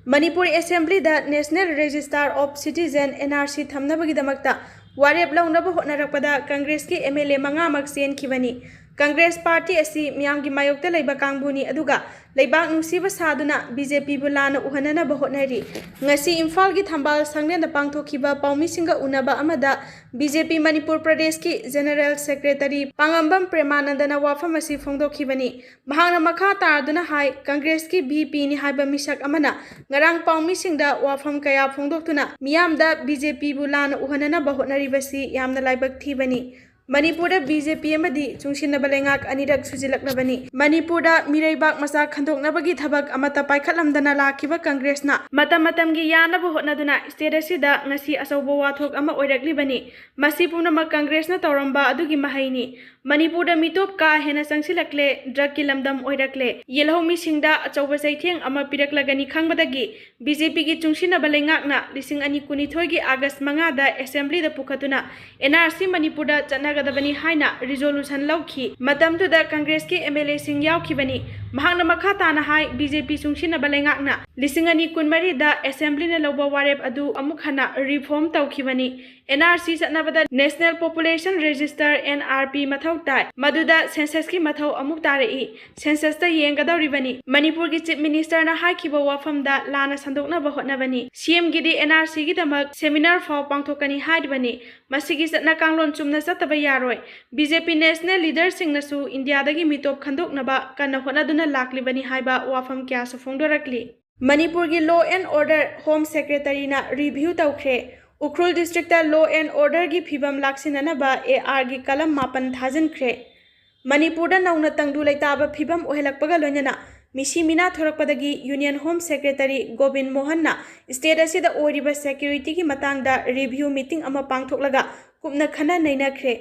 ꯃꯅꯤꯄꯨꯔ ꯑꯦꯁꯦꯝꯕ꯭ꯂꯤꯗ National Register of Citizen, N R C, ꯊꯝꯅꯕꯒꯤꯗꯃꯛꯇ ꯋꯥꯔꯦꯞ ꯂꯧꯅꯕ ꯍꯣꯠꯅꯔꯛꯄꯗ ꯀꯪꯒ꯭ꯔꯦꯁꯀꯤ ꯑꯦꯝ ꯑꯦꯜ ꯑꯦ ꯃꯉꯥꯃꯛ ꯆꯦꯟꯈꯤꯕꯅꯤ꯫ ꯀꯪꯒ꯭ꯔꯦꯁ ꯄꯥꯔꯇꯤ ꯑꯁꯤ ꯃꯤꯌꯥꯝꯒꯤ ꯃꯥꯌꯣꯛꯇ ꯂꯩꯕ ꯀꯥꯡꯕꯨꯅꯤ, ꯑꯗꯨꯒ ꯂꯩꯕꯥꯛ ꯅꯨꯡꯁꯤꯕ ꯁꯥꯗꯨꯅ ꯕꯤ ꯖꯦ ꯄꯤꯕꯨ ꯂꯥꯟꯅ ꯎꯍꯟꯅꯅꯕ ꯍꯣꯠꯅꯔꯤ꯫ ꯉꯁꯤ ꯏꯝꯐꯥꯜꯒꯤ ꯊꯝꯕꯥꯜ ꯁꯪꯂꯦꯟꯗ ꯄꯥꯡꯊꯣꯛꯈꯤꯕ ꯄꯥꯎꯃꯤꯁꯤꯡꯒ ꯎꯅꯕ ꯑꯃꯗ ꯕꯤ ꯖꯦ ꯄꯤ ꯃꯅꯤꯄꯨꯔ ꯄ꯭ꯔꯗꯦꯁꯀꯤ ꯖꯦꯅꯔꯦꯜ ꯁꯦꯀ꯭ꯔꯦꯇꯔꯤ ꯄꯥꯉꯝꯕꯝ ꯄ꯭ꯔꯦꯃꯥꯅꯟꯗꯅ ꯋꯥꯐꯝ ꯑꯁꯤ ꯐꯣꯡꯗꯣꯛꯈꯤꯕꯅꯤ꯫ ꯃꯍꯥꯛꯅ ꯃꯈꯥ ꯇꯥꯗꯨꯅ ꯍꯥꯏ, ꯀꯪꯒ꯭ꯔꯦꯁꯀꯤ ꯚꯤ ꯄꯤꯅꯤ ꯍꯥꯏꯕ ꯃꯤꯁꯛ ꯑꯃꯅ ꯉꯔꯥꯡ ꯄꯥꯎꯃꯤꯁꯤꯡꯗ ꯋꯥꯐꯝ ꯀꯌꯥ ꯐꯣꯡꯗꯣꯛꯇꯨꯅ ꯃꯤꯌꯥꯝꯗ ꯕꯤ ꯖꯦ ꯄꯤꯕꯨ ꯂꯥꯟꯅ ꯎꯍꯟꯅꯅꯕ ꯍꯣꯠꯅꯔꯤꯕꯁꯤ ꯌꯥꯝꯅ ꯂꯥꯏꯕꯛ ꯊꯤꯕꯅꯤ꯫ ꯃꯅꯤꯄꯨꯔꯗ ꯕꯤ ꯖꯦ ꯄꯤ ꯑꯃꯗꯤ ꯆꯨꯡꯁꯤꯟꯅꯕ ꯂꯩꯉꯥꯛ ꯑꯅꯤꯔꯛ ꯁꯨꯖꯤꯜꯂꯛꯂꯕꯅꯤ꯫ ꯃꯅꯤꯄꯨꯔꯗ ꯃꯤꯔꯩꯕꯥꯛ ꯃꯆꯥ ꯈꯟꯗꯣꯛꯅꯕꯒꯤ ꯊꯕꯛ ꯑꯃꯠꯇ ꯄꯥꯏꯈꯠꯂꯝꯗꯅ ꯂꯥꯛꯈꯤꯕ ꯀꯪꯒ꯭ꯔꯦꯁꯅ ꯃꯇꯝ ꯃꯇꯝꯒꯤ ꯌꯥꯅꯕ ꯍꯣꯠꯅꯗꯨꯅ ꯁ꯭ꯇꯦꯠ ꯑꯁꯤꯗ ꯉꯁꯤ ꯑꯆꯧꯕ ꯋꯥꯊꯣꯛ ꯑꯃ ꯑꯣꯏꯔꯛꯂꯤꯕꯅꯤ꯫ ꯃꯁꯤ ꯄꯨꯝꯅꯃꯛ ꯀꯪꯒ꯭ꯔꯦꯁꯅ ꯇꯧꯔꯝꯕ ꯑꯗꯨꯒꯤ ꯃꯍꯩꯅꯤ꯫ ꯃꯅꯤꯄꯨꯔꯗ ꯃꯤꯇꯣꯞ ꯀꯥ ꯍꯦꯟꯅ ꯆꯪꯁꯤꯜꯂꯛꯂꯦ, ꯗ꯭ꯔꯒꯀꯤ ꯂꯝꯗꯝ ꯑꯣꯏꯔꯛꯂꯦ꯫ ꯌꯦꯜꯍꯧꯃꯤꯁꯤꯡꯗ ꯑꯆꯧꯕ ꯆꯩꯊꯦꯡ ꯑꯃ ꯄꯤꯔꯛꯂꯒꯅꯤ ꯈꯪꯕꯗꯒꯤ ꯕꯤ ꯖꯦ ꯄꯤꯒꯤ ꯆꯨꯡꯁꯤꯟꯅꯕ ꯂꯩꯉꯥꯛꯅ ꯂꯤꯁꯤꯡ ꯑꯅꯤ ꯀꯨꯟꯅꯤꯊꯣꯏꯒꯤ ꯑꯥꯒꯁ ꯃꯉꯥꯗ ꯑꯦꯁꯦꯝꯕ꯭ꯂꯤꯗ ꯄꯨꯈꯠꯇꯨꯅ ꯑꯦꯟ ꯑꯥꯔ ꯁꯤ ꯃꯅꯤꯄꯨꯔꯗ ꯆꯠꯅꯒꯗꯕꯅꯤ ꯍꯥꯏꯅ ꯔꯤꯖꯣꯂꯨꯁꯟ ꯂꯧꯈꯤ꯫ ꯃꯇꯝꯗꯨꯗ ꯀꯪꯒ꯭ꯔꯦꯁꯀꯤ ꯑꯦꯝ ꯑꯦꯜ ꯑꯦꯁꯤꯡ ꯌꯥꯎꯈꯤꯕꯅꯤ꯫ ꯃꯍꯥꯛꯅ ꯃꯈꯥ ꯇꯥꯅ ꯍꯥꯏ, ꯕꯤ ꯖꯦ ꯄꯤ ꯆꯨꯡꯁꯤꯟꯅꯕ ꯂꯩꯉꯥꯛꯅ ꯂꯤꯁꯤꯡ ꯑꯅꯤ ꯀꯨꯟꯃꯔꯤꯗ ꯑꯦꯁꯦꯝꯕ꯭ꯂꯤꯅ ꯂꯧꯕ ꯋꯥꯔꯦꯞ ꯑꯗꯨ ꯑꯃꯨꯛ ꯍꯟꯅ ꯔꯤꯐꯣꯔꯝ ꯇꯧꯈꯤꯕꯅꯤ꯫ And R C ꯆꯠꯅꯕꯗ National Population Register, N R P, ꯃꯊꯧ ꯇꯥꯏ꯫ ꯃꯗꯨꯗ ꯁꯦꯟꯁꯁꯀꯤ ꯃꯊꯧ ꯑꯃꯨꯛ ꯇꯥꯔꯛꯏ꯫ ꯁꯦꯟꯁꯁꯇ ꯌꯦꯡꯒꯗꯧꯔꯤꯕꯅꯤ꯫ ꯃꯅꯤꯄꯨꯔꯒꯤ ꯆꯤꯐ ꯃꯤꯅꯤꯁꯇꯔꯅ ꯍꯥꯏꯈꯤꯕ ꯋꯥꯐꯝꯗ ꯂꯥꯟꯅ ꯁꯟꯗꯣꯛꯅꯕ ꯍꯣꯠꯅꯕꯅꯤ꯫ ꯁꯤ ꯑꯦꯝꯒꯤꯗꯤ ꯑꯦꯟ ꯑꯥꯔ ꯁꯤꯒꯤꯗꯃꯛ ꯁꯦꯃꯤꯅꯥꯔ ꯐꯥꯎ ꯄꯥꯡꯊꯣꯛꯀꯅꯤ ꯍꯥꯏꯔꯤꯕꯅꯤ꯫ ꯃꯁꯤꯒꯤ ꯆꯠꯅ ꯀꯥꯡꯂꯣꯟ ꯆꯨꯝꯅ ꯆꯠꯇꯕ ꯌꯥꯔꯣꯏ꯫ ꯕꯤ ꯖꯦ ꯄꯤ ꯅꯦꯁꯅꯦꯜ ꯂꯤꯗꯔꯁꯤꯡꯅꯁꯨ ꯏꯟꯗꯤꯌꯥꯗꯒꯤ ꯃꯤꯇꯣꯞ ꯈꯟꯗꯣꯛꯅꯕ ꯀꯟꯅ ꯍꯣꯠꯅꯗꯨꯅ ꯂꯥꯛꯂꯤꯕꯅꯤ ꯍꯥꯏꯕ ꯋꯥꯐꯝ ꯀꯌꯥꯁꯨ ꯐꯣꯡꯗꯣꯔꯛꯂꯤ꯫ ꯃꯅꯤꯄꯨꯔꯒꯤ ꯂꯣ ꯑꯦꯟ ꯑꯣꯔꯗꯔ ꯍꯣꯝ ꯁꯦꯀ꯭ꯔꯦꯇꯔꯤꯅ ꯔꯤꯚ꯭ꯌꯨ ꯇꯧꯈ꯭ꯔꯦ꯫ ꯎꯈ꯭ꯔꯨꯜ ꯗꯤꯁꯇ꯭ꯔꯤꯛꯇ ꯂꯣ ꯑꯦꯟ ꯑꯣꯔꯗꯔꯒꯤ ꯐꯤꯕꯝ ꯂꯥꯛꯁꯤꯟꯅꯅꯕ ꯑꯦ ꯑꯥꯔꯒꯤ ꯀꯂꯝ ꯃꯥꯄꯟ ꯊꯥꯖꯤꯟꯈ꯭ꯔꯦ꯫ ꯃꯅꯤꯄꯨꯔꯗ ꯅꯧꯅ ꯇꯪꯗꯨ ꯂꯩꯇꯥꯕ ꯐꯤꯕꯝ ꯑꯣꯏꯍꯜꯂꯛꯄꯒ ꯂꯣꯏꯅꯅ ꯃꯤꯁꯤ ꯃꯤꯅꯥ ꯊꯣꯔꯛꯄꯗꯒꯤ ꯌꯨꯅꯤꯌꯟ ꯍꯣꯝ ꯁꯦꯀ꯭ꯔꯦꯇꯔꯤ ꯒꯣꯕꯤꯟ ꯃꯣꯍꯟꯅ ꯁ꯭ꯇꯦꯠ ꯑꯁꯤꯗ ꯑꯣꯏꯔꯤꯕ ꯁꯦꯀ꯭ꯌꯨꯔꯤꯇꯤꯒꯤ ꯃꯇꯥꯡꯗ ꯔꯤꯚ꯭ꯌꯨ ꯃꯤꯇꯤꯡ ꯑꯃ ꯄꯥꯡꯊꯣꯛꯂꯒ ꯀꯨꯞꯅ ꯈꯟꯅ ꯅꯩꯅꯈ꯭ꯔꯦ꯫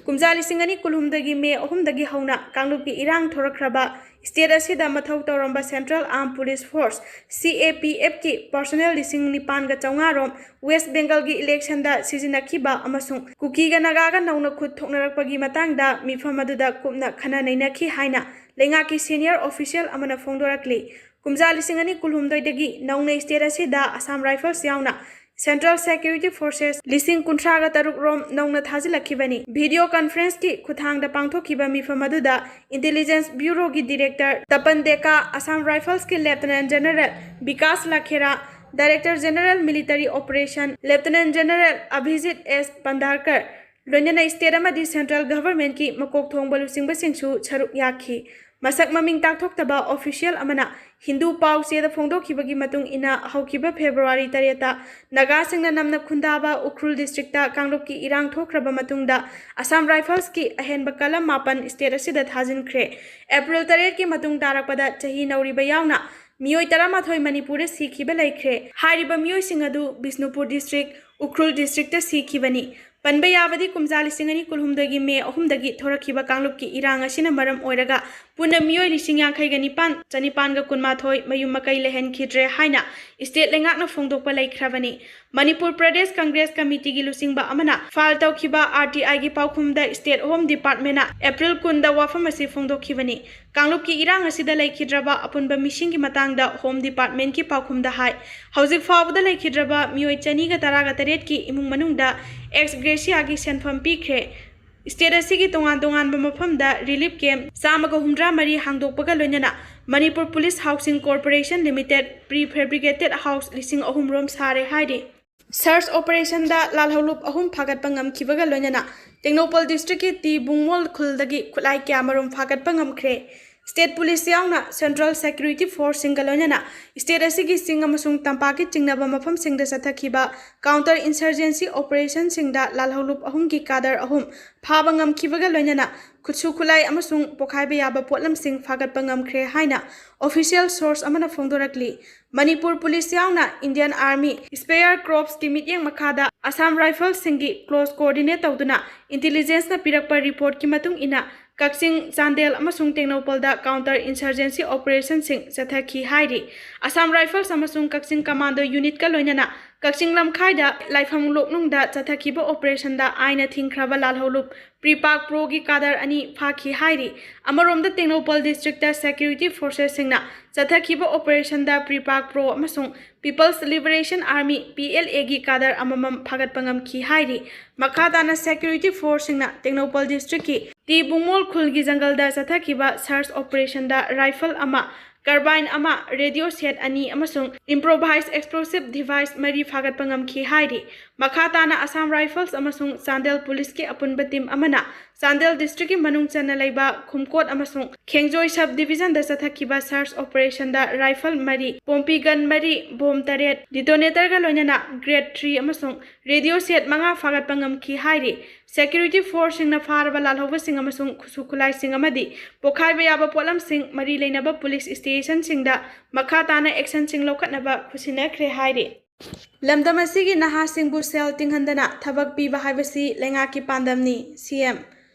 ꯀꯨꯝꯖꯥ ꯂꯤꯁꯤꯡ ꯑꯅꯤ ꯀꯨꯟꯍꯨꯝꯗꯣꯏꯒꯤ ꯃꯦ ꯑꯍꯨꯝꯗꯒꯤ ꯍꯧꯅ ꯀꯥꯡꯂꯨꯞꯀꯤ ꯏꯔꯥꯡ ꯊꯣꯔꯛꯈ꯭ꯔꯕ ꯁ꯭ꯇꯦꯠ ꯑꯁꯤꯗ ꯃꯊꯧ ꯇꯧꯔꯝꯕ ꯁꯦꯟꯇ꯭ꯔꯦꯜ ꯑꯥꯔꯝ ꯄꯨꯂꯤꯁ ꯐꯣꯔꯁ, ꯁꯤ ꯑꯦ ꯄꯤ ꯑꯦꯐꯀꯤ ꯄꯔꯁꯣꯅꯦꯜ ꯂꯤꯁꯤꯡ ꯅꯤꯄꯥꯟꯒ ꯆꯥꯝꯃꯉꯥ ꯔꯣꯝ ꯋꯦꯁ ꯕꯦꯡꯒꯜꯒꯤ ꯏꯂꯦꯛꯁꯟꯗ ꯁꯤꯖꯤꯟꯅꯈꯤꯕ ꯑꯃꯁꯨꯡ ꯀꯨꯀꯤꯒ ꯅꯥꯒꯥꯒ ꯅꯧꯅ ꯈꯨꯠ ꯊꯣꯛꯅꯔꯛꯄꯒꯤ ꯃꯇꯥꯡꯗ ꯃꯤꯐꯝ ꯑꯗꯨꯗ ꯀꯨꯞꯅ ꯈꯟꯅ ꯅꯩꯅꯈꯤ ꯍꯥꯏꯅ ꯂꯩꯉꯥꯛꯀꯤ ꯁꯦꯅꯤꯌꯔ ꯑꯣꯐꯤꯁꯤꯌꯦꯜ ꯑꯃꯅ ꯐꯣꯡꯗꯣꯔꯛꯂꯤ꯫ ꯀꯨꯝꯖꯥ ꯂꯤꯁꯤꯡ ꯑꯅꯤ ꯀꯨꯟꯍꯨꯝꯗꯣꯏꯗꯒꯤ ꯅꯧꯅ ꯁ꯭ꯇꯦꯠ ꯑꯁꯤꯗ ꯑꯁꯥꯝ ꯔꯥꯏꯐꯜꯁ ꯌꯥꯎꯅ ꯁꯦꯟꯇ꯭ꯔꯦꯜ ꯁꯦꯀ꯭ꯌꯨꯔꯤꯇꯤ ꯐꯣꯔꯁꯦꯁ ꯂꯤꯁꯤꯡ ꯀꯨꯟꯊ꯭ꯔꯥꯒ ꯇꯔꯨꯛ ꯔꯣꯝ ꯅꯧꯅ ꯊꯥꯖꯤꯜꯂꯛꯈꯤꯕꯅꯤ꯫ ꯚꯤꯗꯤꯑꯣ ꯀꯟꯐ꯭ꯔꯦꯟꯁꯀꯤ ꯈꯨꯠꯊꯥꯡꯗ ꯄꯥꯡꯊꯣꯛꯈꯤꯕ ꯃꯤꯐꯝ ꯑꯗꯨꯗ ꯏꯟꯇꯦꯂꯤꯖꯦꯟꯁ ꯕ꯭ꯌꯨꯔꯣꯒꯤ ꯗꯤꯔꯦꯛꯇꯔ ꯇꯄꯟ ꯗꯦꯀꯥ, ꯑꯁꯥꯝ ꯔꯥꯏꯐꯜꯁꯀꯤ lieutenant general Bikash Lakhera, director general military operation lieutenant general Abhijit S Pandharkar, ꯂꯣꯏꯅꯅ ꯁ꯭ꯇꯦꯠ ꯑꯃꯗꯤ ꯁꯦꯟꯇ꯭ꯔꯦꯜ ꯒꯚꯔꯟꯃꯦꯟꯠꯀꯤ ꯃꯀꯣꯛ ꯊꯣꯡꯕ ꯂꯨꯆꯤꯡꯕꯁꯤꯡꯁꯨ ꯁꯔꯨꯛ ꯌꯥꯈꯤ꯫ ꯃꯁꯛ ꯃꯃꯤꯡ ꯇꯥꯛꯊꯣꯛꯇꯕ ꯑꯣꯐꯤꯁꯤꯌꯦꯜ ꯑꯃꯅ ꯍꯤꯟꯗꯨ ꯄꯥꯎ ꯆꯦꯗ ꯐꯣꯡꯗꯣꯛꯈꯤꯕꯒꯤ ꯃꯇꯨꯡ ꯏꯟꯅ, ꯍꯧꯈꯤꯕ ꯐꯦꯕ꯭ꯔꯨꯋꯥꯔꯤ ꯇꯔꯦꯠꯇ ꯅꯥꯒꯥꯁꯤꯡꯅ ꯅꯝꯅ ꯈꯨꯟꯗꯥꯕ ꯎꯈ꯭ꯔꯨꯜ ꯗꯤꯁꯇ꯭ꯔꯤꯛꯇ ꯀꯥꯡꯂꯨꯞꯀꯤ ꯏꯔꯥꯡ ꯊꯣꯛꯈ꯭ꯔꯕ ꯃꯇꯨꯡꯗ, ꯑꯁꯥꯝ ꯔꯥꯏꯐꯜꯁꯀꯤ ꯑꯍꯦꯟꯕ ꯀꯂꯝ ꯃꯥꯄꯟ ꯁ꯭ꯇꯦꯠ ꯑꯁꯤꯗ ꯊꯥꯖꯤꯟꯈ꯭ꯔꯦ꯫ ꯑꯦꯄ꯭ꯔꯤꯜ ꯇꯔꯦꯠꯀꯤ ꯃꯇꯨꯡ ꯇꯥꯔꯛꯄꯗ ꯆꯍꯤ ꯅꯧꯔꯤꯕ ꯌꯥꯎꯅ ꯃꯤꯑꯣꯏ ꯇꯔꯥꯃꯥꯊꯣꯏ ꯃꯅꯤꯄꯨꯔꯗ ꯁꯤꯈꯤꯕ ꯂꯩꯈ꯭ꯔꯦ꯫ ꯍꯥꯏꯔꯤꯕ ꯃꯤꯑꯣꯏꯁꯤꯡ ꯑꯗꯨ ꯕꯤꯁꯅꯨꯄꯨꯔ ꯗꯤꯁꯇ꯭ꯔꯤꯛ, ꯎꯈ꯭ꯔꯨꯜ ꯗꯤꯁꯇ꯭ꯔꯤꯛꯇ ꯁꯤꯈꯤꯕꯅꯤ꯫ ꯄꯟꯕ ꯌꯥꯕꯗꯤ, ꯀꯨꯝꯖꯥ ꯂꯤꯁꯤꯡ ꯑꯅꯤ ꯀꯨꯟꯍꯨꯝꯗꯣꯏꯒꯤ ꯃꯦ ꯑꯍꯨꯝꯗꯒꯤ ꯊꯣꯔꯛꯈꯤꯕ ꯀꯥꯡꯂꯨꯞꯀꯤ ꯏꯔꯥꯡ ꯑꯁꯤꯅ ꯃꯔꯝ ꯑꯣꯏꯔꯒ ꯄꯨꯟꯅ ꯃꯤꯑꯣꯏ ꯂꯤꯁꯤꯡ ꯌꯥꯡꯈꯩꯒ ꯅꯤꯄꯥꯟ, ꯆꯅꯤꯄꯥꯟꯒ ꯀꯨꯟꯃꯥꯊꯣꯏ ꯃꯌꯨꯝ ꯃꯀꯩ ꯂꯩꯍꯟꯈꯤꯗ꯭ꯔꯦ ꯍꯥꯏꯅ ꯁ꯭ꯇꯦꯠ ꯂꯩꯉꯥꯛꯅ ꯐꯣꯡꯗꯣꯛꯄ ꯂꯩꯈ꯭ꯔꯕꯅꯤ꯫ ꯃꯅꯤꯄꯨꯔ ꯄ꯭ꯔꯗꯦꯁ ꯀꯪꯒ꯭ꯔꯦꯁ ꯀꯃꯤꯇꯤꯒꯤ ꯂꯨꯆꯤꯡꯕ ꯑꯃꯅ ꯐꯥꯏꯜ ꯇꯧꯈꯤꯕ ꯑꯥꯔ ꯇꯤ ꯑꯥꯏꯒꯤ ꯄꯥꯎꯈꯨꯝꯗ ꯁ꯭ꯇꯦꯠ ꯍꯣꯝ ꯗꯤꯄꯥꯔꯠꯃꯦꯟꯅ ꯑꯦꯄ꯭ꯔꯤꯜ ꯀꯨꯟꯗ ꯋꯥꯐꯝ ꯑꯁꯤ ꯐꯣꯡꯗꯣꯛꯈꯤꯕꯅꯤ꯫ ꯀꯥꯡꯂꯨꯞꯀꯤ ꯏꯔꯥꯡ ꯑꯁꯤꯗ ꯂꯩꯈꯤꯗ꯭ꯔꯕ ꯑꯄꯨꯟꯕ ꯃꯤꯁꯤꯡꯒꯤ ꯃꯇꯥꯡꯗ ꯍꯣꯝ ꯗꯤꯄꯥꯔꯠꯃꯦꯟꯠꯀꯤ ꯄꯥꯎꯈꯨꯝꯗ ꯍꯥꯏ, ꯍꯧꯖꯤꯛ ꯐꯥꯎꯕꯗ ꯂꯩꯈꯤꯗ꯭ꯔꯕ ꯃꯤꯑꯣꯏ ꯆꯅꯤꯒ ꯇꯔꯥꯒ ꯇꯔꯦꯠꯀꯤ ꯏꯃꯨꯡ ꯃꯅꯨꯡꯗ ꯑꯦꯛꯁ ꯒ꯭ꯔꯦꯁꯤꯌꯥꯒꯤ ꯁꯦꯟꯐꯝ ꯄꯤꯈ꯭ꯔꯦ꯫ State ꯑꯁꯤꯒꯤ ꯇꯣꯉꯥꯟ ꯇꯣꯉꯥꯟꯕ ꯃꯐꯝꯗ relief camp ꯆꯥꯝꯃꯒ ꯍꯨꯝꯗ꯭ꯔꯥ ꯃꯔꯤ ꯍꯥꯡꯗꯣꯛꯄꯒ ꯂꯣꯏꯅꯅ Manipur Police Housing Corporation Limited pre-fabricated house ꯂꯤꯁꯤꯡ ꯑꯍꯨꯝ ꯔꯣꯝ ꯁꯥꯔꯦ ꯍꯥꯏꯔꯤ꯫ Search operationꯗ ꯂꯥꯜꯍꯧꯂꯨꯞ ꯑꯍꯨꯝ ꯐꯥꯒꯠꯄ ꯉꯝꯈꯤꯕꯒ ꯂꯣꯏꯅꯅ ꯇꯦꯡꯅꯧꯄꯜ districtꯀꯤ ꯇꯤ ꯕꯨꯡꯃꯣꯜ ꯈꯨꯜꯗꯒꯤ ꯈꯨꯠꯂꯥꯏ ꯀꯌꯥꯃꯔꯨꯝ ꯐꯥꯒꯠꯄ ꯉꯝꯈ꯭ꯔꯦ꯫ State Police ꯌꯥꯎꯅ Central Security Forceꯁꯤꯡꯒ ꯂꯣꯏꯅꯅ state ꯑꯁꯤꯒꯤ ꯆꯤꯡ ꯑꯃꯁꯨꯡ ꯇꯝꯄꯥꯛꯀꯤ ꯆꯤꯡꯅꯕ ꯃꯐꯝꯁꯤꯡꯗ ꯆꯠꯊꯈꯤꯕ counter insurgency operationꯁꯤꯡꯗ ꯂꯥꯜꯍꯧꯂꯨꯞ ꯑꯍꯨꯝꯒꯤ cadre ꯑꯍꯨꯝ ꯐꯥꯕ ꯉꯝꯈꯤꯕꯒ ꯂꯣꯏꯅꯅ ꯈꯨꯠꯁꯨ ꯈꯨꯠꯂꯥꯏ ꯑꯃꯁꯨꯡ ꯄꯣꯈꯥꯏꯕ ꯌꯥꯕ ꯄꯣꯠꯂꯝꯁꯤꯡ ꯐꯥꯒꯠꯄ ꯉꯝꯈ꯭ꯔꯦ ꯍꯥꯏꯅ official source ꯑꯃꯅ ꯐꯣꯡꯗꯣꯔꯛꯂꯤ꯫ ꯃꯅꯤꯄꯨꯔ Police ꯌꯥꯎꯅ Indian Army Spear Corpsꯀꯤ ꯃꯤꯠꯌꯦꯡ ꯃꯈꯥꯗ Assam Riflesꯁꯤꯡꯒꯤ close coordinate ꯇꯧꯗꯨꯅ intelligenceꯅ ꯄꯤꯔꯛꯄ reportꯀꯤ ꯃꯇꯨꯡ ꯏꯟꯅ ꯀꯛꯆꯤꯡ, ꯆꯥꯟꯗꯦꯜ ꯑꯃꯁꯨꯡ ꯇꯦꯡꯅꯧꯄꯜꯗ counter insurgency operationꯁꯤꯡ ꯆꯠꯊꯈꯤ ꯍꯥꯏꯔꯤ꯫ Assam Rifles ꯑꯃꯁꯨꯡ ꯀꯛꯆꯤꯡ Commando unitꯀ ꯂꯣꯏꯅꯅ ꯀꯛꯆꯤꯡ ꯂꯝꯈꯥꯏꯗ ꯂꯥꯏꯐꯝ ꯂꯣꯛꯅꯨꯡꯗ ꯆꯠꯊꯈꯤꯕ operationꯗ ꯑꯥꯏꯟꯅ ꯊꯤꯡꯈ꯭ꯔꯕ ꯂꯥꯜꯍꯧꯂꯨꯞ Prepak Proꯒꯤ cadre ꯑꯅꯤ ꯐꯥꯈꯤ ꯍꯥꯏꯔꯤ꯫ ꯑꯃꯔꯣꯝꯗ ꯇꯦꯡꯅꯧꯄꯜ districtꯇ security forcesꯁꯤꯡꯅ ꯆꯠꯊꯈꯤꯕ operationꯗ Prepak Pro ꯑꯃꯁꯨꯡ People's Liberation Army, PLAꯒꯤ cadre ꯑꯃꯃꯝ ꯐꯥꯒꯠꯄ ꯉꯝꯈꯤ ꯍꯥꯏꯔꯤ꯫ ꯃꯈꯥ ꯇꯥꯅ security forceꯁꯤꯡꯅ ꯇꯦꯡꯅꯧꯄꯜ districtꯀꯤ ꯇꯤ ꯕꯨꯡꯃꯣꯜ ꯈꯨꯜꯒꯤ ꯖꯪꯒꯜꯗ ꯆꯠꯊꯈꯤꯕ search operationꯗ rifle ꯑꯃ, carbine ꯑꯃ, radio set ꯑꯅꯤ ꯑꯃꯁꯨꯡ improvised explosive device ꯃꯔꯤ ꯐꯥꯒꯠꯄ ꯉꯝꯈꯤ ꯍꯥꯏꯔꯤ꯫ ꯃꯈꯥ ꯇꯥꯅ Assam Rifles ꯑꯃꯁꯨꯡ ꯆꯥꯟꯗꯦꯜ Policeꯀꯤ ꯑꯄꯨꯟꯕ team ꯑꯃꯅ ꯆꯥꯟꯗꯦꯜ districtꯀꯤ ꯃꯅꯨꯡ ꯆꯟꯅ ꯂꯩꯕ ꯈꯨꯝꯀꯣꯠ ꯑꯃꯁꯨꯡ ꯈꯦꯡꯖꯣꯏ sub divisionꯗ ꯆꯠꯊꯈꯤꯕ search operationꯗ rifle ꯃꯔꯤ, pompi gun ꯃꯔꯤ, bomb ꯇꯔꯦꯠ, detonatorꯒ ꯂꯣꯏꯅꯅ grade three ꯑꯃꯁꯨꯡ radio set ꯃꯉꯥ ꯐꯥꯒꯠꯄ ꯉꯝꯈꯤ ꯍꯥꯏꯔꯤ꯫ Security forceꯁꯤꯡꯅ ꯐꯥꯔꯕ ꯂꯥꯜꯍꯧꯕꯁꯤꯡ ꯑꯃꯁꯨꯡ ꯈꯨꯠꯁꯨ ꯈꯨꯠꯂꯥꯏꯁꯤꯡ ꯑꯃꯗꯤ ꯄꯣꯈꯥꯏꯕ ꯌꯥꯕ ꯄꯣꯠꯂꯝꯁꯤꯡ ꯃꯔꯤ ꯂꯩꯅꯕ police stationꯁꯤꯡꯗ ꯃꯈꯥ ꯇꯥꯅ actionꯁꯤꯡ ꯂꯧꯈꯠꯅꯕ ꯈꯨꯠꯁꯤꯟꯅꯈ꯭ꯔꯦ ꯍꯥꯏꯔꯤ꯫ ꯂꯝꯗꯝ ꯑꯁꯤꯒꯤ ꯅꯍꯥꯁꯤꯡꯕꯨ ꯁꯦꯜ ꯇꯤꯡꯍꯟꯗꯅ ꯊꯕꯛ ꯄꯤꯕ ꯍꯥꯏꯕꯁꯤ ꯂꯩꯉꯥꯛꯀꯤ ꯄꯥꯟꯗꯝꯅꯤ, CM꯫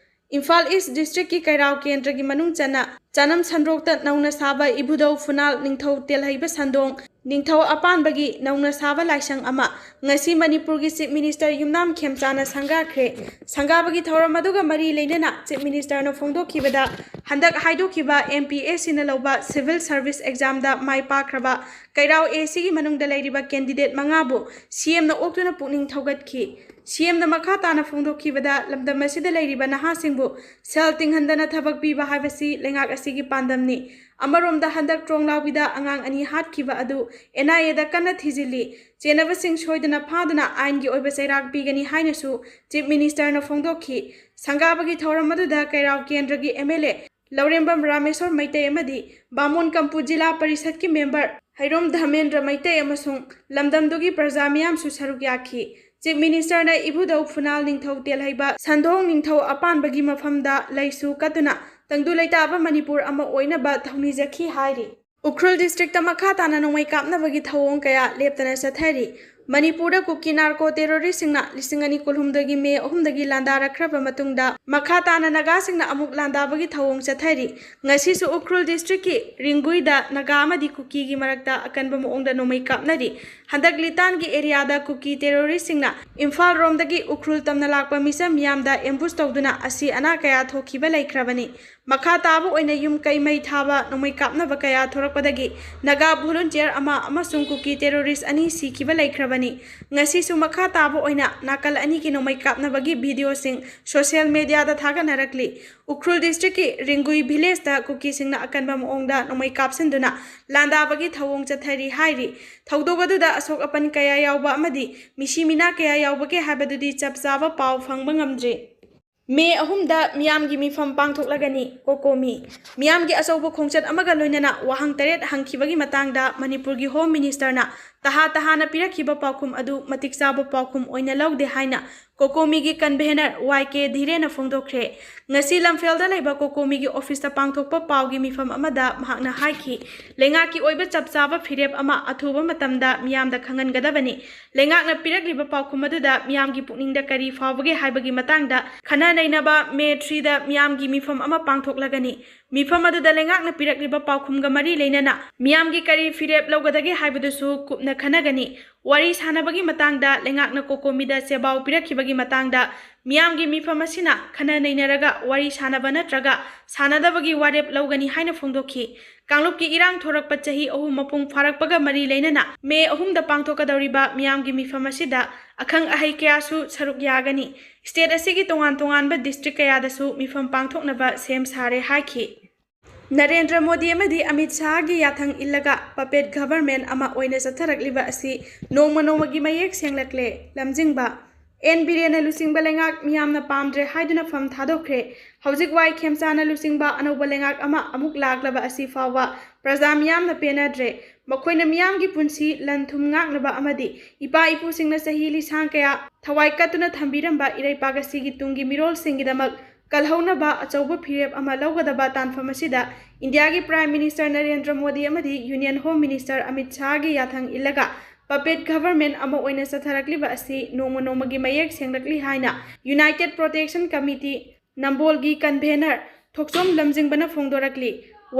ꯏꯝꯐꯥꯜ East districtꯀꯤ ꯀꯩꯔꯥꯎ ꯀꯦꯟꯗ꯭ꯔꯒꯤ ꯃꯅꯨꯡ ꯆꯟꯅ ꯆꯅꯝ ꯁꯟꯗ꯭ꯔꯣꯛꯇ ꯅꯧꯅ ꯁꯥꯕ ꯏꯕꯨꯙꯧ ꯐꯨꯅꯥꯜ ꯅꯤꯡꯊꯧ ꯇꯦꯜꯍꯩꯕ ꯁꯟꯗꯣꯡ ꯅꯤꯡꯊꯧ ꯑꯄꯥꯟꯕꯒꯤ ꯅꯧꯅ ꯁꯥꯕ ꯂꯥꯏꯁꯪ ꯑꯃ ꯉꯁꯤ ꯃꯅꯤꯄꯨꯔꯒꯤ Chief Minister ꯌꯨꯝꯅꯥꯝ ꯈꯦꯝꯆꯥꯅ ꯁꯪꯒꯥꯈ꯭ꯔꯦ꯫ ꯁꯪꯒꯥꯕꯒꯤ ꯊꯧꯔꯝ ꯑꯗꯨꯒ ꯃꯔꯤ ꯂꯩꯅꯅ Chief Ministerꯅ ꯐꯣꯡꯗꯣꯛꯈꯤꯕꯗ, ꯍꯟꯗꯛ ꯍꯥꯏꯗꯣꯛꯈꯤꯕ MPSCꯅ ꯂꯧꯕ Civil Service Examꯗ ꯃꯥꯏ ꯄꯥꯛꯈ꯭ꯔꯕ ꯀꯩꯔꯥꯎ ACꯒꯤ ꯃꯅꯨꯡꯗ ꯂꯩꯔꯤꯕ candidate ꯃꯉꯥꯕꯨ CMꯅ ꯑꯣꯛꯇꯨꯅ ꯄꯨꯛꯅꯤꯡ ꯊꯧꯒꯠꯈꯤ꯫ CMꯅ ꯃꯈꯥ ꯇꯥꯅ ꯐꯣꯡꯗꯣꯛꯈꯤꯕꯗ, ꯂꯝꯗꯝ ꯑꯁꯤꯗ ꯂꯩꯔꯤꯕ ꯅꯍꯥꯁꯤꯡꯕꯨ ꯁꯦꯜ ꯇꯤꯡꯍꯟꯗꯅ ꯊꯕꯛ ꯄꯤꯕ ꯍꯥꯏꯕꯁꯤ ꯂꯩꯉꯥꯛ ꯑꯁꯤꯒꯤ ꯄꯥꯟꯗꯝꯅꯤ꯫ ꯑꯃꯔꯣꯝꯗ, ꯍꯟꯗꯛ ꯇ꯭ꯔꯣꯡ ꯂꯥꯎꯕꯤꯗ ꯑꯉꯥꯡ ꯑꯅꯤ ꯍꯥꯠꯈꯤꯕ ꯑꯗꯨ NIAꯗ ꯀꯟꯅ ꯊꯤꯖꯤꯜꯂꯤ꯫ ꯆꯦꯟꯅꯕꯁꯤꯡ ꯁꯣꯏꯗꯅ ꯐꯥꯗꯨꯅ ꯑꯥꯏꯟꯒꯤ ꯑꯣꯏꯕ ꯆꯩꯔꯥꯛ ꯄꯤꯒꯅꯤ ꯍꯥꯏꯅꯁꯨ Chief Ministerꯅ ꯐꯣꯡꯗꯣꯛꯈꯤ꯫ ꯁꯪꯒꯥꯕꯒꯤ ꯊꯧꯔꯝ ꯑꯗꯨꯗ ꯀꯩꯔꯥꯎ ꯀꯦꯟꯗ꯭ꯔꯒꯤ MLA ꯂꯧꯔꯦꯝꯕꯝ ꯔꯥꯃꯦꯁꯣꯔ ꯃꯩꯇꯩ ꯑꯃꯗꯤ ꯕꯥꯃꯣꯟ ꯀꯝꯄꯨ ꯖꯤꯂꯥ ꯄꯔꯤꯁꯠꯀꯤ member ꯍꯩꯔꯣꯝ ꯙꯃꯦꯟꯗ꯭ꯔ ꯃꯩꯇꯩ ꯑꯃꯁꯨꯡ ꯂꯝꯗꯝꯗꯨꯒꯤ ꯄ꯭ꯔꯖꯥ ꯃꯤꯌꯥꯝꯁꯨ ꯁꯔꯨꯛ ꯌꯥꯈꯤ꯫ Chief Ministerꯅ ꯏꯕꯨꯙꯧ ꯐꯨꯅꯥꯜ ꯅꯤꯡꯊꯧ ꯇꯦꯜꯍꯩꯕ ꯁꯟꯗꯣꯡ ꯅꯤꯡꯊꯧ ꯑꯄꯥꯟꯕꯒꯤ ꯃꯐꯝꯗ ꯂꯩꯁꯨ ꯀꯠꯇꯨꯅ ꯇꯪꯗꯨ ꯂꯩꯇꯥꯕ ꯃꯅꯤꯄꯨꯔ ꯑꯃ ꯑꯣꯏꯅꯕ ꯊꯧꯅꯤꯖꯈꯤ ꯍꯥꯏꯔꯤ꯫ ꯎꯈ꯭ꯔꯨꯜ districtꯇ ꯃꯈꯥ ꯇꯥꯅ ꯅꯣꯡꯃꯩ ꯀꯥꯞꯅꯕꯒꯤ ꯊꯧꯑꯣꯡ ꯀꯌꯥ ꯂꯦꯞꯇꯅ ꯆꯠꯊꯔꯤ꯫ ꯃꯅꯤꯄꯨꯔꯗ ꯀꯨꯀꯤ narco terroristꯁꯤꯡꯅ ꯂꯤꯁꯤꯡ ꯑꯅꯤ ꯀꯨꯟꯍꯨꯝꯗꯣꯏꯒꯤ May ꯑꯍꯨꯝꯗꯒꯤ ꯂꯥꯟꯗꯥꯔꯛꯈ꯭ꯔꯕ ꯃꯇꯨꯡꯗ, ꯃꯈꯥ ꯇꯥꯅ ꯅꯥꯒꯥꯁꯤꯡꯅ ꯑꯃꯨꯛ ꯂꯥꯟꯗꯥꯕꯒꯤ ꯊꯧꯑꯣꯡ ꯆꯠꯊꯔꯤ꯫ ꯉꯁꯤꯁꯨ ꯎꯈ꯭ꯔꯨꯜ districtꯀꯤ ꯔꯤꯡꯒꯨꯏꯗ ꯅꯥꯒꯥ ꯑꯃꯗꯤ ꯀꯨꯀꯤꯒꯤ ꯃꯔꯛꯇ ꯑꯀꯟꯕ ꯃꯑꯣꯡꯗ ꯅꯣꯡꯃꯩ ꯀꯥꯞꯅꯔꯤ꯫ ꯍꯟꯗꯛ ꯂꯤꯇꯥꯟꯒꯤ areaꯗ ꯀꯨꯀꯤ terroristꯁꯤꯡꯅ ꯏꯝꯐꯥꯜ ꯔꯣꯝꯗꯒꯤ ꯎꯈ꯭ꯔꯨꯜ ꯇꯝꯅ ꯂꯥꯛꯄ ꯃꯤꯆꯝ ꯃꯤꯌꯥꯝꯗ ambush ꯇꯧꯗꯨꯅ ꯑꯁꯤ ꯑꯅꯥ ꯀꯌꯥ ꯊꯣꯛꯈꯤꯕ ꯂꯩꯈ꯭ꯔꯕꯅꯤ꯫ ꯃꯈꯥ ꯇꯥꯕ ꯑꯣꯏꯅ ꯌꯨꯝ ꯀꯩ ꯃꯩ ꯊꯥꯕ, ꯅꯣꯡꯃꯩ ꯀꯥꯞꯅꯕ ꯀꯌꯥ ꯊꯣꯔꯛꯄꯗꯒꯤ ꯅꯥꯒꯥ volunteer ꯑꯃ ꯑꯃꯁꯨꯡ ꯀꯨꯀꯤ terrorist ꯑꯅꯤ ꯁꯤꯈꯤꯕ ꯂꯩꯈ꯭ꯔꯕꯅꯤ꯫ ꯉꯁꯤꯁꯨ ꯃꯈꯥ ꯇꯥꯕ ꯑꯣꯏꯅ ꯅꯥꯀꯜ ꯑꯅꯤꯒꯤ ꯅꯣꯡꯃꯩ ꯀꯥꯞꯅꯕꯒꯤ videoꯁꯤꯡ social mediaꯗ ꯊꯥꯒꯠꯅꯔꯛꯂꯤ꯫ ꯎꯈ꯭ꯔꯨꯜ districtꯀꯤ ꯔꯤꯡꯒꯨꯏ villageꯇ ꯀꯨꯀꯤꯁꯤꯡꯅ ꯑꯀꯟꯕ ꯃꯑꯣꯡꯗ ꯅꯣꯡꯃꯩ ꯀꯥꯞꯁꯤꯟꯗꯨꯅ ꯂꯥꯟꯗꯥꯕꯒꯤ ꯊꯧꯑꯣꯡ ꯆꯠꯊꯔꯤ ꯍꯥꯏꯔꯤ꯫ ꯊꯧꯗꯣꯛ ꯑꯗꯨꯗ ꯑꯁꯣꯛ ꯑꯄꯟ ꯀꯌꯥ ꯌꯥꯎꯕ ꯑꯃꯗꯤ ꯃꯤꯁꯤ ꯃꯤꯅꯥ ꯀꯌꯥ ꯌꯥꯎꯕꯒꯦ ꯍꯥꯏꯕꯗꯨꯗꯤ ꯆꯞ ꯆꯥꯕ ꯄꯥꯎ ꯐꯪꯕ ꯉꯝꯗ꯭ꯔꯤ꯫ May ꯑꯍꯨꯝꯗ ꯃꯤꯌꯥꯝꯒꯤ ꯃꯤꯐꯝ ꯄꯥꯡꯊꯣꯛꯂꯒꯅꯤ꯫ ꯀꯣꯀꯣꯃꯤ꯫ ꯃꯤꯌꯥꯝꯒꯤ ꯑꯆꯧꯕ ꯈꯣꯡꯆꯠ ꯑꯃꯒ ꯂꯣꯏꯅꯅ ꯋꯥꯍꯪ ꯇꯔꯦꯠ ꯍꯪꯈꯤꯕꯒꯤ ꯃꯇꯥꯡꯗ ꯃꯅꯤꯄꯨꯔꯒꯤ Home Ministerꯅ ꯇꯍꯥ ꯇꯍꯥꯅ ꯄꯤꯔꯛꯈꯤꯕ ꯄꯥꯎꯈꯨꯝ ꯑꯗꯨ ꯃꯇꯤꯛ ꯆꯥꯕ ꯄꯥꯎꯈꯨꯝ ꯑꯣꯏꯅ ꯂꯧꯗꯦ ꯍꯥꯏꯅ ꯀꯣꯀꯣꯃꯤꯒꯤ convener ꯋꯥꯏ ꯀꯦ ꯙꯤꯔꯦꯟꯅ ꯐꯣꯡꯗꯣꯛꯈ꯭ꯔꯦ꯫ ꯉꯁꯤ ꯂꯝꯐꯦꯜꯗ ꯂꯩꯕ ꯀꯣꯀꯣꯃꯤꯒꯤ officeꯇ ꯄꯥꯡꯊꯣꯛꯄ ꯄꯥꯎꯒꯤ ꯃꯤꯐꯝ ꯑꯃꯗ ꯃꯍꯥꯛꯅ ꯍꯥꯏꯈꯤ, ꯂꯩꯉꯥꯛꯀꯤ ꯑꯣꯏꯕ ꯆꯞ ꯆꯥꯕ ꯐꯤꯔꯦꯞ ꯑꯃ ꯑꯊꯨꯕ ꯃꯇꯝꯗ ꯃꯤꯌꯥꯝꯗ ꯈꯪꯍꯟꯒꯗꯕꯅꯤ꯫ ꯂꯩꯉꯥꯛꯅ ꯄꯤꯔꯛꯂꯤꯕ ꯄꯥꯎꯈꯨꯝ ꯑꯗꯨꯗ ꯃꯤꯌꯥꯝꯒꯤ ꯄꯨꯛꯅꯤꯡꯗ ꯀꯔꯤ ꯐꯥꯎꯕꯒꯦ ꯍꯥꯏꯕꯒꯤ ꯃꯇꯥꯡꯗ ꯈꯟꯅ ꯅꯩꯅꯕ May threeꯗ ꯃꯤꯌꯥꯝꯒꯤ ꯃꯤꯐꯝ ꯑꯃ ꯄꯥꯡꯊꯣꯛꯂꯒꯅꯤ꯫ ꯃꯤꯐꯝ ꯑꯗꯨꯗ ꯂꯩꯉꯥꯛꯅ ꯄꯤꯔꯛꯂꯤꯕ ꯄꯥꯎꯈꯨꯝꯒ ꯃꯔꯤ ꯂꯩꯅꯅ ꯃꯤꯌꯥꯝꯒꯤ ꯀꯔꯤ ꯐꯤꯔꯦꯞ ꯂꯧꯒꯗꯒꯦ ꯍꯥꯏꯕꯗꯨꯁꯨ ꯀꯨꯞꯅ ꯈꯟꯅꯒꯅꯤ꯫ ꯋꯥꯔꯤ ꯁꯥꯟꯅꯕꯒꯤ ꯃꯇꯥꯡꯗ ꯂꯩꯉꯥꯛꯅ ꯀꯣꯀꯣꯃꯤꯗ ꯆꯦꯕꯥꯎ ꯄꯤꯔꯛꯈꯤꯕꯒꯤ ꯃꯇꯥꯡꯗ ꯃꯤꯌꯥꯝꯒꯤ ꯃꯤꯐꯝ ꯑꯁꯤꯅ ꯈꯟꯅ ꯅꯩꯅꯔꯒ ꯋꯥꯔꯤ ꯁꯥꯟꯅꯕ ꯅꯠꯇ꯭ꯔꯒ ꯁꯥꯟꯅꯗꯕꯒꯤ ꯋꯥꯔꯦꯞ ꯂꯧꯒꯅꯤ ꯍꯥꯏꯅ ꯐꯣꯡꯗꯣꯛꯈꯤ꯫ ꯀꯥꯡꯂꯨꯞꯀꯤ ꯏꯔꯥꯡ ꯊꯣꯔꯛꯄ ꯆꯍꯤ ꯑꯍꯨꯝ ꯃꯄꯨꯡ ꯐꯥꯔꯛꯄꯒ ꯃꯔꯤ ꯂꯩꯅꯅ ꯃꯦ ꯑꯍꯨꯝꯗ ꯄꯥꯡꯊꯣꯛꯀꯗꯧꯔꯤꯕ ꯃꯤꯌꯥꯝꯒꯤ ꯃꯤꯐꯝ ꯑꯁꯤꯗ ꯑꯈꯪ ꯑꯍꯩ ꯀꯌꯥꯁꯨ ꯁꯔꯨꯛ ꯌꯥꯒꯅꯤ꯫ ꯁ꯭ꯇꯦꯠ ꯑꯁꯤꯒꯤ ꯇꯣꯉꯥꯟ ꯇꯣꯉꯥꯟꯕ ꯗꯤꯁꯇ꯭ꯔꯤꯛ ꯀꯌꯥꯗꯁꯨ ꯃꯤꯐꯝ ꯄꯥꯡꯊꯣꯛꯅꯕ ꯁꯦꯝ ꯁꯥꯔꯦ ꯍꯥꯏꯈꯤ꯫ ꯅꯔꯦꯟꯗ꯭ꯔ ꯃꯣꯗꯤ ꯑꯃꯗꯤ ꯑꯃꯤꯠ ꯁꯥꯍꯒꯤ ꯌꯥꯊꯪ ꯏꯜꯂꯒ ꯄꯄꯦꯠ ꯒꯚꯔꯟꯃꯦꯟꯠ ꯑꯃ ꯑꯣꯏꯅ ꯆꯠꯊꯔꯛꯂꯤꯕ ꯑꯁꯤ ꯅꯣꯡꯃ ꯅꯣꯡꯃꯒꯤ ꯃꯌꯦꯛ ꯁꯦꯡꯂꯛꯂꯦ꯫ ꯂꯝꯖꯤꯡꯕ꯫ ꯑꯦꯟ ꯕꯤꯔꯦꯟꯅ ꯂꯨꯆꯤꯡꯕ ꯂꯩꯉꯥꯛ ꯃꯤꯌꯥꯝꯅ ꯄꯥꯝꯗ꯭ꯔꯦ ꯍꯥꯏꯗꯨꯅ ꯐꯝ ꯊꯥꯗꯣꯛꯈ꯭ꯔꯦ꯫ ꯍꯧꯖꯤꯛ ꯋꯥꯏ ꯈꯦꯝꯆꯥꯅ ꯂꯨꯆꯤꯡꯕ ꯑꯅꯧꯕ ꯂꯩꯉꯥꯛ ꯑꯃ ꯑꯃꯨꯛ ꯂꯥꯛꯂꯕ ꯑꯁꯤ ꯐꯥꯎꯕ ꯄ꯭ꯔꯖꯥ ꯃꯤꯌꯥꯝꯅ ꯄꯦꯟꯅꯗ꯭ꯔꯦ꯫ ꯃꯈꯣꯏꯅ ꯃꯤꯌꯥꯝꯒꯤ ꯄꯨꯟꯁꯤ ꯂꯟ ꯊꯨꯝ ꯉꯥꯛꯅꯕ ꯑꯃꯗꯤ ꯏꯄꯥ ꯏꯄꯨꯁꯤꯡꯅ ꯆꯍꯤ ꯂꯤꯁꯥꯡ ꯀꯌꯥ ꯊꯋꯥꯏ ꯀꯠꯇꯨꯅ ꯊꯝꯕꯤꯔꯝꯕ ꯏꯔꯩꯄꯥꯛ ꯑꯁꯤꯒꯤ ꯇꯨꯡꯒꯤ ꯃꯤꯔꯣꯜꯁꯤꯡꯒꯤꯗꯃꯛ ꯀꯜꯍꯧꯅꯕ ꯑꯆꯧꯕ ꯐꯤꯔꯦꯞ ꯑꯃ ꯂꯧꯒꯗꯕ ꯇꯥꯟꯐꯝ ꯑꯁꯤꯗ ꯏꯟꯗꯤꯌꯥꯒꯤ ꯄ꯭ꯔꯥꯏꯝ ꯃꯤꯅꯤꯁꯇꯔ ꯅꯔꯦꯟꯗ꯭ꯔ ꯃꯣꯗꯤ ꯑꯃꯗꯤ ꯌꯨꯅꯤꯌꯟ ꯍꯣꯝ ꯃꯤꯅꯤꯁꯇꯔ ꯑꯃꯤꯠ ꯁꯥꯍꯒꯤ ꯌꯥꯊꯪ ꯏꯜꯂꯒ ꯄꯄꯦꯠ ꯒꯚꯔꯟꯃꯦꯟꯠ ꯑꯃ ꯑꯣꯏꯅ ꯆꯠꯊꯔꯛꯂꯤꯕ ꯑꯁꯤ ꯅꯣꯡꯃ ꯅꯣꯡꯃꯒꯤ ꯃꯌꯦꯛ ꯁꯦꯡꯂꯛꯂꯤ ꯍꯥꯏꯅ ꯌꯨꯅꯥꯏꯇꯦꯗ ꯄ꯭ꯔꯣꯇꯦꯛꯁꯟ ꯀꯃꯤꯇꯤ ꯅꯝꯕꯣꯜꯒꯤ ꯀꯟꯚꯦꯅꯔ ꯊꯣꯛꯆꯣꯝ ꯂꯝꯖꯤꯡꯕꯅ ꯐꯣꯡꯗꯣꯔꯛꯂꯤ꯫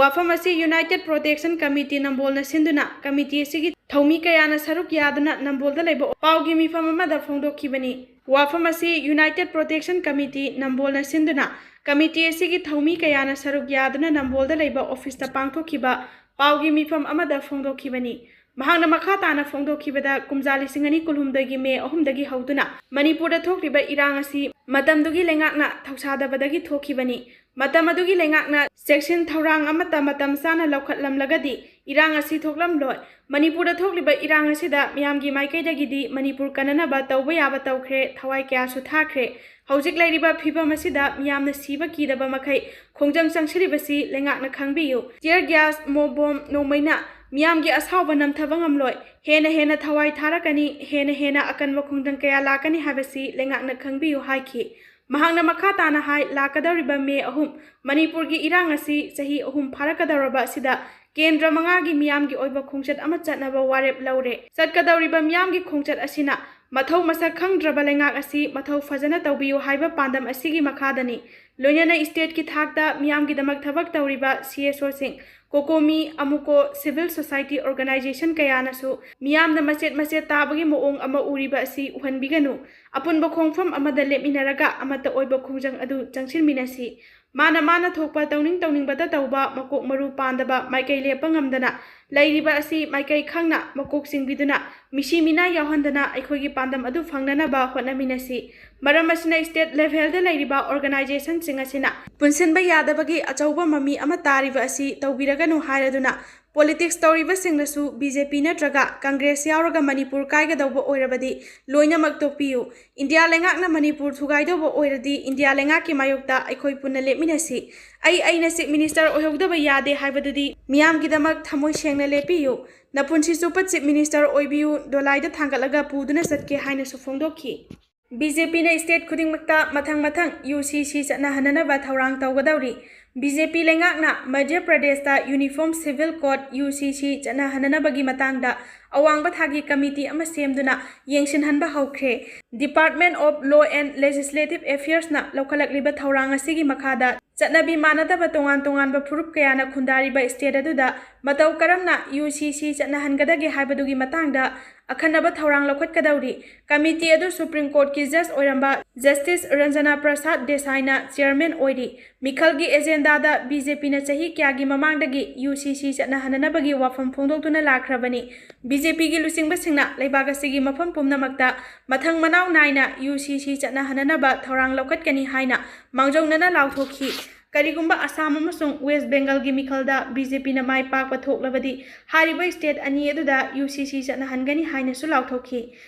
ꯋꯥꯐꯝ ꯑꯁꯤ ꯌꯨꯅꯥꯏꯇꯦꯗ ꯄ꯭ꯔꯣꯇꯦꯛꯁꯟ ꯀꯃꯤꯇꯤ ꯅꯝꯕꯣꯜꯅ ꯁꯤꯟꯗꯨꯅ ꯀꯃꯤꯇꯤ ꯑꯁꯤꯒꯤ ꯊꯧꯃꯤ ꯀꯌꯥꯅ ꯁꯔꯨꯛ ꯌꯥꯗꯨꯅ ꯅꯝꯕꯣꯜꯗ ꯂꯩꯕ ꯄꯥꯎꯒꯤ ꯃꯤꯐꯝ ꯑꯃꯗ ꯐꯣꯡꯗꯣꯛꯈꯤꯕꯅꯤ꯫ ꯋꯥꯐꯝ ꯑꯁꯤ ꯌꯨꯅꯥꯏꯇꯦꯗ ꯄ꯭ꯔꯣꯇꯦꯛꯁꯟ ꯀꯃꯤꯇꯤ ꯅꯝꯕꯣꯜꯅ ꯁꯤꯟꯗꯨꯅ ꯀꯃꯤꯇꯤ ꯑꯁꯤꯒꯤ ꯊꯧꯃꯤ ꯀꯌꯥꯅ ꯁꯔꯨꯛ ꯌꯥꯗꯨꯅ ꯅꯝꯕꯣꯜꯗ ꯂꯩꯕ ꯑꯣꯐꯤꯁꯇ ꯄꯥꯡꯊꯣꯛꯈꯤꯕ ꯄꯥꯎꯒꯤ ꯃꯤꯐꯝ ꯑꯃꯗ ꯐꯣꯡꯗꯣꯛꯈꯤꯕꯅꯤ꯫ ꯃꯍꯥꯛꯅ ꯃꯈꯥ ꯇꯥꯅ ꯐꯣꯡꯗꯣꯛꯈꯤꯕꯗ, ꯀꯨꯝꯖꯥ ꯂꯤꯁꯤꯡ ꯑꯅꯤ ꯀꯨꯟꯍꯨꯝꯗꯣꯏꯒꯤ ꯃꯦ ꯑꯍꯨꯝꯗꯒꯤ ꯍꯧꯗꯨꯅ ꯃꯅꯤꯄꯨꯔꯗ ꯊꯣꯛꯂꯤꯕ ꯏꯔꯥꯡ ꯑꯁꯤ ꯃꯇꯝꯗꯨꯒꯤ ꯂꯩꯉꯥꯛꯅ ꯊꯧꯁꯥꯗꯕꯗꯒꯤ ꯊꯣꯛꯈꯤꯕꯅꯤ꯫ ꯃꯇꯝ ꯑꯗꯨꯒꯤ ꯂꯩꯉꯥꯛꯅ ꯆꯦꯛꯁꯤꯟ ꯊꯧꯔꯥꯡ ꯑꯃꯠꯇ ꯃꯇꯝ ꯆꯥꯅ ꯂꯧꯈꯠꯂꯝꯂꯒꯗꯤ ꯏꯔꯥꯡ ꯑꯁꯤ ꯊꯣꯛꯂꯝꯂꯣꯏ꯫ ꯃꯅꯤꯄꯨꯔꯗ ꯊꯣꯛꯂꯤꯕ ꯏꯔꯥꯡ ꯑꯁꯤꯗ ꯃꯤꯌꯥꯝꯒꯤ ꯃꯥꯏꯀꯩꯗꯒꯤꯗꯤ ꯃꯅꯤꯄꯨꯔ ꯀꯟꯅꯅꯕ ꯇꯧꯕ ꯌꯥꯕ ꯇꯧꯈ꯭ꯔꯦ, ꯊꯋꯥꯏ ꯀꯌꯥꯁꯨ ꯊꯥꯈ꯭ꯔꯦ꯫ ꯍꯧꯖꯤꯛ ꯂꯩꯔꯤꯕ ꯐꯤꯕꯝ ꯑꯁꯤꯗ ꯃꯤꯌꯥꯝꯅ ꯁꯤꯕ ꯀꯤꯗꯕ ꯃꯈꯩ ꯈꯣꯡꯖꯪ ꯆꯪꯁꯤꯜꯂꯤꯕꯁꯤ ꯂꯩꯉꯥꯛꯅ ꯈꯪꯕꯤꯌꯨ꯫ ꯇꯤꯌꯔ ꯒ꯭ꯌꯥꯁ, ꯃꯣꯞ ꯕꯣꯝ, ꯅꯣꯡꯃꯩꯅ ꯃꯤꯌꯥꯝꯒꯤ ꯑꯁꯥꯎꯕ ꯅꯝꯊꯕ ꯉꯝꯂꯣꯏ꯫ ꯍꯦꯟꯅ ꯍꯦꯟꯅ ꯊꯋꯥꯏ ꯊꯥꯔꯛꯀꯅꯤ, ꯍꯦꯟꯅ ꯍꯦꯟꯅ ꯑꯀꯟꯕ ꯈꯣꯡꯖꯪ ꯀꯌꯥ ꯂꯥꯛꯀꯅꯤ ꯍꯥꯏꯕꯁꯤ ꯂꯩꯉꯥꯛꯅ ꯈꯪꯕꯤꯌꯨ ꯍꯥꯏꯈꯤ꯫ ꯃꯍꯥꯛꯅ ꯃꯈꯥ ꯇꯥꯅ ꯍꯥꯏ, ꯂꯥꯛꯀꯗꯧꯔꯤꯕ ꯃꯦ ꯑꯍꯨꯝ, ꯃꯅꯤꯄꯨꯔꯒꯤ ꯏꯔꯥꯡ ꯑꯁꯤ ꯆꯍꯤ ꯑꯍꯨꯝ ꯐꯥꯔꯛꯀꯗꯧꯔꯕ ꯑꯁꯤꯗ ꯀꯦꯟꯗ꯭ꯔ ꯃꯉꯥꯒꯤ ꯃꯤꯌꯥꯝꯒꯤ ꯑꯣꯏꯕ ꯈꯣꯡꯆꯠ ꯑꯃ ꯆꯠꯅꯕ ꯋꯥꯔꯦꯞ ꯂꯧꯔꯦ꯫ ꯆꯠꯀꯗꯧꯔꯤꯕ ꯃꯤꯌꯥꯝꯒꯤ ꯈꯣꯡꯆꯠ ꯑꯁꯤꯅ ꯃꯊꯧ ꯃꯁꯛ ꯈꯪꯗ꯭ꯔꯕ ꯂꯩꯉꯥꯛ ꯑꯁꯤ ꯃꯊꯧ ꯐꯖꯅ ꯇꯧꯕꯤꯌꯨ ꯍꯥꯏꯕ ꯄꯥꯟꯗꯝ ꯑꯁꯤꯒꯤ ꯃꯈꯥꯗꯅꯤ꯫ ꯂꯣꯏꯅꯅ ꯏꯁꯇꯦꯠꯀꯤ ꯊꯥꯛꯇ ꯃꯤꯌꯥꯝꯒꯤꯗꯃꯛ ꯊꯕꯛ ꯇꯧꯔꯤꯕ ꯁꯤ ꯑꯦꯁ ꯑꯣꯁꯤꯡ, COCOMI, AMUCO, civil society organization ꯀꯌꯥꯅꯁꯨ ꯃꯤꯌꯥꯝꯅ ꯃꯆꯦꯠ ꯃꯆꯦꯠ ꯇꯥꯕꯒꯤ ꯃꯑꯣꯡ ꯑꯃ ꯎꯔꯤꯕ ꯑꯁꯤ ꯎꯍꯟꯕꯤꯒꯅꯨ꯫ ꯑꯄꯨꯟꯕ ꯈꯣꯡꯐꯝ ꯑꯃꯗ ꯂꯦꯞꯃꯤꯟꯅꯔꯒ ꯑꯃꯠꯇ ꯑꯣꯏꯕ ꯈꯣꯡꯖꯪ ꯑꯗꯨ ꯆꯪꯁꯤꯟꯃꯤꯟꯅꯁꯤ꯫ ꯃꯥꯅ ꯃꯥꯅ ꯊꯣꯛꯄ ꯇꯧꯅꯤꯡ ꯇꯧꯅꯤꯡꯕꯇ ꯇꯧꯕ, ꯃꯀꯣꯛ ꯃꯔꯨ ꯄꯥꯟꯗꯕ, ꯃꯥꯏꯀꯩ ꯂꯦꯞꯄ ꯉꯝꯗꯅ ꯂꯩꯔꯤꯕ ꯑꯁꯤ ꯃꯥꯏꯀꯩ ꯈꯪꯅ ꯃꯀꯣꯛ ꯆꯤꯡꯕꯤꯗꯨꯅ ꯃꯤꯁꯤ ꯃꯤꯅꯥ ꯌꯥꯎꯍꯟꯗꯅ ꯑꯩꯈꯣꯏꯒꯤ ꯄꯥꯟꯗꯝ ꯑꯗꯨ ꯐꯪꯅꯅꯕ ꯍꯣꯠꯅꯃꯤꯟꯅꯁꯤ꯫ ꯃꯔꯝ ꯑꯁꯤꯅ ꯏꯁꯇꯦꯠ ꯂꯦꯚꯦꯜꯗ ꯂꯩꯔꯤꯕ ꯑꯣꯔꯒꯅꯥꯏꯖꯦꯁꯟꯁꯤꯡ ꯑꯁꯤꯅ ꯄꯨꯟꯁꯤꯟꯕ ꯌꯥꯗꯕꯒꯤ ꯑꯆꯧꯕ ꯃꯃꯤ ꯑꯃ ꯇꯥꯔꯤꯕ ꯑꯁꯤ ꯇꯧꯕꯤꯔꯒꯅꯨ ꯍꯥꯏꯔꯗꯨꯅ ꯄꯣꯂꯤꯇꯤꯛꯁ ꯇꯧꯔꯤꯕꯁꯤꯡꯅꯁꯨ ꯕꯤ ꯖꯦ ꯄꯤ ꯅꯠꯇ꯭ꯔꯒ ꯀꯪꯒ꯭ꯔꯦꯁ ꯌꯥꯎꯔꯒ ꯃꯅꯤꯄꯨꯔ ꯀꯥꯏꯒꯗꯧꯕ ꯑꯣꯏꯔꯕꯗꯤ ꯂꯣꯏꯅꯃꯛ ꯇꯣꯛꯄꯤꯌꯨ꯫ ꯏꯟꯗꯤꯌꯥ ꯂꯩꯉꯥꯛꯅ ꯃꯅꯤꯄꯨꯔ ꯊꯨꯒꯥꯏꯗꯧꯕ ꯑꯣꯏꯔꯗꯤ ꯏꯟꯗꯤꯌꯥ ꯂꯩꯉꯥꯛꯀꯤ ꯃꯥꯌꯣꯛꯇ ꯑꯩꯈꯣꯏ ꯄꯨꯟꯅ ꯂꯦꯞꯃꯤꯟꯅꯁꯤ꯫ ꯑꯩ ꯑꯩꯅ ꯆꯤꯐ ꯃꯤꯅꯤꯁꯇꯔ ꯑꯣꯏꯍꯧꯗꯕ ꯌꯥꯗꯦ ꯍꯥꯏꯕꯗꯨꯗꯤ ꯃꯤꯌꯥꯝꯒꯤꯗꯃꯛ ꯊꯃꯣꯏ ꯁꯦꯡꯅ ꯂꯦꯞꯄꯤꯌꯨ꯫ ꯅꯄꯨꯟꯁꯤ ꯆꯨꯞꯄ ꯆꯤꯐ ꯃꯤꯅꯤꯁꯇꯔ ꯑꯣꯏꯕꯤꯌꯨ, ꯗꯣꯂꯥꯏꯗ ꯊꯥꯡꯒꯠꯂꯒ ꯄꯨꯗꯨꯅ ꯆꯠꯀꯦ ꯍꯥꯏꯅꯁꯨ ꯐꯣꯡꯗꯣꯛꯈꯤ꯫ ꯕꯤ ꯖꯦ ꯄꯤꯅ ꯏꯁꯇꯦꯠ ꯈꯨꯗꯤꯡꯃꯛꯇ ꯃꯊꯪ ꯃꯊꯪ ꯌꯨ ꯁꯤ ꯁꯤ ꯆꯠꯅꯍꯟꯅꯅꯕ ꯊꯧꯔꯥꯡ ꯇꯧꯒꯗꯧꯔꯤ꯫ ꯕꯤ ꯖꯦ ꯄꯤ ꯂꯩꯉꯥꯛꯅ ꯃꯙ꯭ꯌ ꯄ꯭ꯔꯗꯦꯁꯇ ꯌꯨꯅꯤꯐꯣꯔꯝ ꯁꯤꯚꯤꯜ ꯀꯣꯗ, ꯌꯨ ꯁꯤ ꯁꯤ, ꯆꯠꯅꯍꯟꯅꯅꯕꯒꯤ ꯃꯇꯥꯡꯗ ꯑꯋꯥꯡꯕ ꯊꯥꯛꯀꯤ ꯀꯃꯤꯇꯤ ꯑꯃ ꯁꯦꯝꯗꯨꯅ ꯌꯦꯡꯁꯤꯟꯍꯟꯕ ꯍꯧꯈ꯭ꯔꯦ꯫ Department of Law and Legislative Affairsꯅ ꯂꯧꯈꯠꯂꯛꯂꯤꯕ ꯊꯧꯔꯥꯡ ꯑꯁꯤꯒꯤ ꯃꯈꯥꯗ ꯆꯠꯅꯕꯤ ꯃꯥꯟꯅꯗꯕ ꯇꯣꯉꯥꯟ ꯇꯣꯉꯥꯟꯕ ꯐꯨꯔꯨꯞ ꯀꯌꯥꯅ ꯈꯨꯟꯗꯥꯔꯤꯕ ꯏꯁꯇꯦꯠ ꯑꯗꯨꯗ ꯃꯇꯧ ꯀꯔꯝꯅ ꯌꯨ ꯁꯤ ꯁꯤ ꯆꯠꯅꯍꯟꯒꯗꯒꯦ ꯍꯥꯏꯕꯗꯨꯒꯤ ꯃꯇꯥꯡꯗ ꯑꯈꯟꯅꯕ ꯊꯧꯔꯥꯡ ꯂꯧꯈꯠꯀꯗꯧꯔꯤ꯫ ꯀꯃꯤꯇꯤ ꯑꯗꯨ ꯁꯨꯄ꯭ꯔꯤꯝ ꯀꯣꯔꯠꯀꯤ ꯖꯖ ꯑꯣꯏꯔꯝꯕ ꯖꯁꯇꯤꯁ ꯔꯟꯖꯅꯥ ꯄ꯭ꯔꯁꯥꯗ ꯗꯦꯁꯥꯏꯅ ꯆꯤꯌꯔꯃꯦꯟ ꯑꯣꯏꯔꯤ꯫ ꯃꯤꯈꯜꯒꯤ ꯑꯦꯖꯦꯟꯗꯥꯗ ꯕꯤ ꯖꯦ ꯄꯤꯅ ꯆꯍꯤ ꯀꯌꯥꯒꯤ ꯃꯃꯥꯡꯗꯒꯤ ꯌꯨ ꯁꯤ ꯁꯤ ꯆꯠꯅꯍꯟꯅꯅꯕꯒꯤ ꯋꯥꯐꯝ ꯐꯣꯡꯗꯣꯛꯇꯨꯅ ꯂꯥꯛꯈ꯭ꯔꯕꯅꯤ꯫ ꯕꯤ ꯖꯦ ꯄꯤꯒꯤ ꯂꯨꯆꯤꯡꯕꯁꯤꯡꯅ ꯂꯩꯕꯥꯛ ꯑꯁꯤꯒꯤ ꯃꯐꯝ ꯄꯨꯝꯅꯃꯛꯇ ꯃꯊꯪ ꯃꯅꯥꯎ ꯅꯥꯏꯅ ꯌꯨ ꯁꯤ ꯁꯤ ꯆꯠꯅꯍꯟꯅꯅꯕ ꯊꯧꯔꯥꯡ ꯂꯧꯈꯠꯀꯅꯤ ꯍꯥꯏꯅ ꯃꯥꯡꯖꯧꯅꯅ ꯂꯥꯎꯊꯣꯛꯈꯤ꯫ ꯀꯔꯤꯒꯨꯝꯕ ꯑꯁꯥꯝ ꯑꯃꯁꯨꯡ ꯋꯦꯁ ꯕꯦꯡꯒꯜꯒꯤ ꯃꯤꯈꯜꯗ ꯕꯤ ꯖꯦ ꯄꯤꯅ ꯃꯥꯏ ꯄꯥꯛꯄ ꯊꯣꯛꯂꯕꯗꯤ ꯍꯥꯏꯔꯤꯕ ꯏꯁꯇꯦꯠ ꯑꯅꯤ ꯑꯗꯨꯗ ꯌꯨ ꯁꯤ ꯁꯤ ꯆꯠꯅꯍꯟꯒꯅꯤ ꯍꯥꯏꯅꯁꯨ ꯂꯥꯎꯊꯣꯛꯈꯤ꯫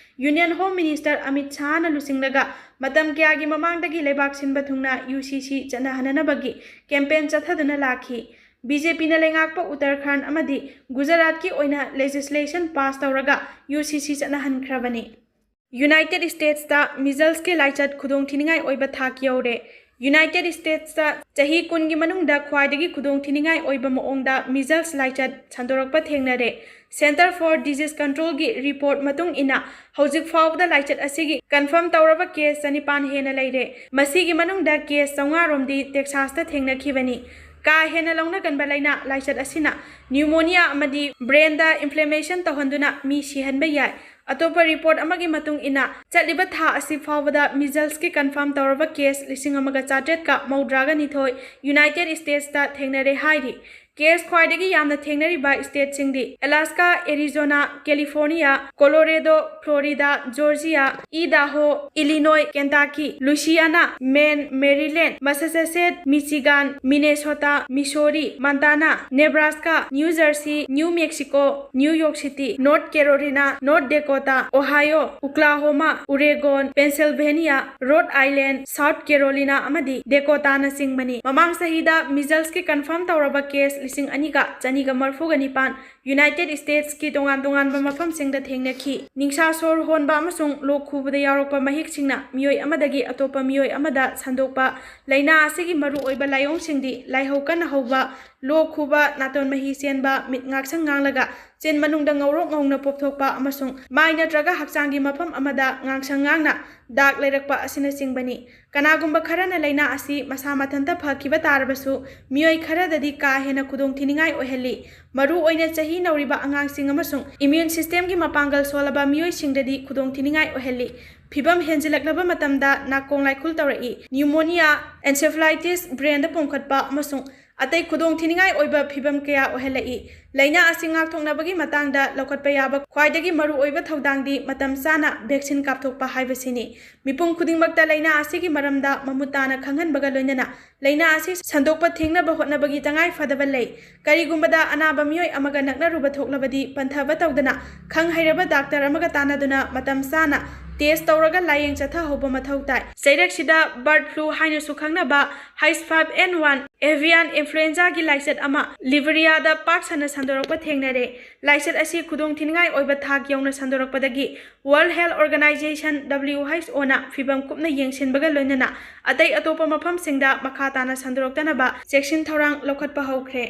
ꯌꯨꯅꯤꯌꯟ ꯍꯣꯝ ꯃꯤꯅꯤꯁꯇꯔ ꯑꯃꯤꯠ ꯁꯥꯍꯅ ꯂꯨꯆꯤꯡꯂꯒ ꯃꯇꯝ ꯀꯌꯥꯒꯤ ꯃꯃꯥꯡꯗꯒꯤ ꯂꯩꯕꯥꯛ ꯁꯤꯟꯕ ꯊꯨꯡꯅ ꯌꯨ ꯁꯤ ꯁꯤ ꯆꯠꯅꯍꯟꯅꯅꯕꯒꯤ ꯀꯦꯝꯄꯦꯟ ꯆꯠꯊꯗꯨꯅ ꯂꯥꯛꯈꯤ꯫ ꯕꯤ ꯖꯦ ꯄꯤꯅ ꯂꯩꯉꯥꯛꯄ ꯎꯠꯇꯔꯈꯟꯗ ꯑꯃꯗꯤ ꯒꯨꯖꯔꯥꯠꯀꯤ ꯑꯣꯏꯅ ꯂꯦꯖꯤꯁꯂꯦꯁꯟ ꯄꯥꯁ ꯇꯧꯔꯒ ꯌꯨ ꯁꯤ ꯁꯤ ꯆꯠꯅꯍꯟꯈ꯭ꯔꯕꯅꯤ꯫ ꯌꯨꯅꯥꯏꯇꯦꯗ ꯏꯁꯇꯦꯠꯁꯇ ꯃꯤꯖꯜꯁꯀꯤ ꯂꯥꯏꯆꯠ ꯈꯨꯗꯣꯡꯊꯤꯅꯤꯡꯉꯥꯏ ꯑꯣꯏꯕ ꯊꯥꯛ ꯌꯧꯔꯦ꯫ ꯌꯨꯅꯥꯏꯇꯦꯗ ꯏꯁꯇꯦꯠꯁꯇ ꯆꯍꯤ ꯀꯨꯟꯒꯤ ꯃꯅꯨꯡꯗ ꯈ꯭ꯋꯥꯏꯗꯒꯤ ꯈꯨꯗꯣꯡꯊꯤꯅꯤꯡꯉꯥꯏ ꯑꯣꯏꯕ ꯃꯑꯣꯡꯗ ꯃꯤꯖꯜꯁ ꯂꯥꯏꯆꯠ ꯁꯟꯗꯣꯔꯛꯄ ꯊꯦꯡꯅꯔꯦ꯫ Center for Disease Controlꯒꯤ report ꯃꯇꯨꯡ ꯏꯟꯅ ꯍꯧꯖꯤꯛ ꯐꯥꯎꯕꯗ ꯂꯥꯏꯆꯠ ꯑꯁꯤꯒꯤ confirm ꯇꯧꯔꯕ case ꯆꯅꯤꯄꯥꯟ ꯍꯦꯟꯅ ꯂꯩꯔꯦ꯫ ꯃꯁꯤꯒꯤ ꯃꯅꯨꯡꯗ case ꯆꯥꯝꯃꯉꯥ ꯔꯣꯝꯗꯤ Texasꯇ ꯊꯦꯡꯅꯈꯤꯕꯅꯤ꯫ ꯀꯥ ꯍꯦꯟꯅ ꯂꯧꯅꯒꯟꯕ ꯂꯥꯏꯅꯥ ꯂꯥꯏꯆꯠ ꯑꯁꯤꯅ pneumonia ꯑꯃꯗꯤ brainꯗ inflammation ꯇꯧꯍꯟꯗꯨꯅ ꯃꯤ ꯁꯤꯍꯟꯕ ꯌꯥꯏ꯫ ꯑꯇꯣꯞꯄ report ꯑꯃꯒꯤ ꯃꯇꯨꯡ ꯏꯟꯅ, ꯆꯠꯂꯤꯕ ꯊꯥ ꯑꯁꯤ ꯐꯥꯎꯕꯗ measlesꯀꯤ confirm ꯇꯧꯔꯕ case ꯂꯤꯁꯤꯡ ꯑꯃꯒ ꯆꯥꯇ꯭ꯔꯦꯠꯀ ꯃꯧꯗ꯭ꯔꯥꯒ ꯅꯤꯊꯣꯏ United Statesꯇ ꯊꯦꯡꯅꯔꯦ ꯍꯥꯏꯔꯤ꯫ Case ꯈ꯭ꯋꯥꯏꯗꯒꯤ ꯌꯥꯝꯅ ꯊꯦꯡꯅꯔꯤꯕ stateꯁꯤꯡꯗꯤ Alaska, Arizona, California, Colorado, Florida, Georgia, Idaho, Illinois, Kentucky, Louisiana, Maine, Maryland, Massachusetts, Michigan, Minnesota, Missouri, Montana, Nebraska, New Jersey, New Mexico, New York City, North Carolina, North Dakota, Ohio, Oklahoma, Oregon, Pennsylvania, Rhode Island, South Carolina ꯑꯃꯗꯤ Dakotaꯅꯆꯤꯡꯕꯅꯤ꯫ ꯃꯃꯥꯡ ꯆꯍꯤꯗ measlesꯀꯤ confirm ꯇꯧꯔꯕ case ꯂꯤꯁꯤꯡ ꯑꯅꯤꯒ ꯆꯅꯤꯒ ꯃꯔꯤꯐꯨꯒ ꯅꯤꯄꯥꯟ United Statesꯀꯤ ꯇꯣꯉꯥꯟ ꯇꯣꯉꯥꯟꯕ ꯃꯐꯝꯁꯤꯡꯗ ꯊꯦꯡꯅꯈꯤ꯫ ꯅꯤꯡꯁꯥ ꯁꯣꯔ ꯍꯣꯟꯕ ꯑꯃꯁꯨꯡ ꯂꯣꯛ ꯈꯨꯕꯗ ꯌꯥꯎꯔꯛꯄ ꯃꯍꯤꯛꯁꯤꯡꯅ ꯃꯤꯑꯣꯏ ꯑꯃꯗꯒꯤ ꯑꯇꯣꯞꯄ ꯃꯤꯑꯣꯏ ꯑꯃꯗ ꯁꯟꯗꯣꯛꯄ ꯂꯥꯏꯅꯥ ꯑꯁꯤꯒꯤ ꯃꯔꯨꯑꯣꯏꯕ ꯂꯥꯏꯑꯣꯡꯁꯤꯡꯗꯤ ꯂꯥꯏꯍꯧ ꯀꯟꯅ ꯍꯧꯕ, ꯂꯣꯛ ꯈꯨꯕ, ꯅꯥꯇꯣꯟ ꯃꯍꯤ ꯆꯦꯟꯕ, ꯃꯤꯠ ꯉꯥꯡꯁꯪ ꯉꯥꯡꯂꯒ ꯆꯤꯟ ꯃꯅꯨꯡꯗ ꯉꯧꯔꯣꯛ ꯉꯧꯅ ꯄꯣꯞꯊꯣꯛꯄ ꯑꯃꯁꯨꯡ ꯃꯥꯏ ꯅꯠꯇ꯭ꯔꯒ ꯍꯛꯆꯥꯡꯒꯤ ꯃꯐꯝ ꯑꯃꯗ ꯉꯥꯡꯁꯪ ꯉꯥꯡꯅ ꯗꯥꯛ ꯂꯩꯔꯛꯄ ꯑꯁꯤꯅꯆꯤꯡꯕꯅꯤ꯫ ꯀꯅꯥꯒꯨꯝꯕ ꯈꯔꯅ ꯂꯥꯏꯅꯥ ꯑꯁꯤ ꯃꯁꯥ ꯃꯊꯟꯇ ꯐꯈꯤꯕ ꯇꯥꯔꯕꯁꯨ, ꯃꯤꯑꯣꯏ ꯈꯔꯗꯗꯤ ꯀꯥ ꯍꯦꯟꯅ ꯈꯨꯗꯣꯡꯊꯤꯅꯤꯡꯉꯥꯏ ꯑꯣꯏꯍꯜꯂꯤ꯫ ꯃꯔꯨ ꯑꯣꯏꯅ ꯆꯍꯤ ꯅꯧꯔꯤꯕ ꯑꯉꯥꯡꯁꯤꯡ ꯑꯃꯁꯨꯡ immune systemꯒꯤ ꯃꯄꯥꯡꯒꯜ ꯁꯣꯜꯂꯕ ꯃꯤꯑꯣꯏꯁꯤꯡꯗꯗꯤ ꯈꯨꯗꯣꯡꯊꯤꯅꯤꯡꯉꯥꯏ ꯑꯣꯏꯍꯜꯂꯤ꯫ ꯐꯤꯚꯝ ꯍꯦꯟꯖꯤꯜꯂꯛꯂꯕ ꯃꯇꯝꯗ ꯅꯥꯀꯣꯡ ꯂꯥꯏꯈꯨꯜ ꯇꯧꯔꯛꯏ꯫ Pneumonia, encephalitis, brainꯗ ꯄꯣꯝꯈꯠꯄ ꯑꯃꯁꯨꯡ ꯑꯇꯩ ꯈꯨꯗꯣꯡꯊꯤꯅꯤꯡꯉꯥꯏ ꯑꯣꯏꯕ ꯐꯤꯚꯝ ꯀꯌꯥ ꯑꯣꯏꯍꯜꯂꯛꯏ꯫ ꯂꯥꯏꯅꯥ ꯑꯁꯤ ꯉꯥꯛꯊꯣꯛꯅꯕꯒꯤ ꯃꯇꯥꯡꯗ ꯂꯧꯈꯠꯄ ꯌꯥꯕ ꯈ꯭ꯋꯥꯏꯗꯒꯤ ꯃꯔꯨꯑꯣꯏꯕ ꯊꯧꯗꯥꯡꯗꯤ ꯃꯇꯝ ꯆꯥꯅ vaccine ꯀꯥꯞꯊꯣꯛꯄ ꯍꯥꯏꯕꯁꯤꯅꯤ꯫ ꯃꯤꯄꯨꯝ ꯈꯨꯗꯤꯡꯃꯛꯇ ꯂꯥꯏꯅꯥ ꯑꯁꯤꯒꯤ ꯃꯔꯝꯗ ꯃꯃꯨꯠ ꯇꯥꯅ ꯈꯪꯍꯟꯕꯒ ꯂꯣꯏꯅꯅ ꯂꯥꯏꯅꯥ ꯑꯁꯤ ꯁꯟꯗꯣꯛꯄ ꯊꯤꯡꯅꯕ ꯍꯣꯠꯅꯕꯒꯤ ꯇꯉꯥꯏ ꯐꯗꯕ ꯂꯩ꯫ ꯀꯔꯤꯒꯨꯝꯕꯗ ꯑꯅꯥꯕ ꯃꯤꯑꯣꯏ ꯑꯃꯒ ꯅꯛꯅꯔꯨꯕ ꯊꯣꯛꯂꯕꯗꯤ, ꯄꯟꯊꯕ ꯇꯧꯗꯅ ꯈꯪ ꯍꯩꯔꯕ ꯗꯥꯛꯇꯔ ꯑꯃꯒ ꯇꯥꯟꯅꯗꯨꯅ ꯃꯇꯝ ꯆꯥꯅ test ꯇꯧꯔꯒ ꯂꯥꯌꯦꯡ ꯆꯠꯊꯍꯧꯕ ꯃꯊꯧ ꯇꯥꯏ꯫ ꯆꯩꯔꯛꯁꯤꯗ bird flu ꯍꯥꯏꯅꯁꯨ ꯈꯪꯅꯕ H five N one avian influenzaꯒꯤ ꯂꯥꯏꯆꯠ ꯑꯃ ꯂꯤꯕꯦꯔꯤꯌꯥꯗ ꯄꯥꯛ ꯁꯟꯅ ꯁꯟꯗꯣꯔꯛꯄ ꯊꯦꯡꯅꯔꯦ꯫ ꯂꯥꯏꯆꯠ ꯑꯁꯤ ꯈꯨꯗꯣꯡꯊꯤꯅꯤꯡꯉꯥꯏ ꯑꯣꯏꯕ ꯊꯥꯛ ꯌꯧꯅ ꯁꯟꯗꯣꯔꯛꯄꯗꯒꯤ World Health Organization, WHOꯅ ꯐꯤꯚꯝ ꯀꯨꯞꯅ ꯌꯦꯡꯁꯤꯟꯕꯒ ꯂꯣꯏꯅꯅ ꯑꯇꯩ ꯑꯇꯣꯞꯄ ꯃꯐꯝꯁꯤꯡꯗ ꯃꯈꯥ ꯇꯥꯅ ꯁꯟꯗꯣꯔꯛꯇꯅꯕ ꯆꯦꯛꯁꯤꯟ ꯊꯧꯔꯥꯡ ꯂꯧꯈꯠꯄ ꯍꯧꯈ꯭ꯔꯦ꯫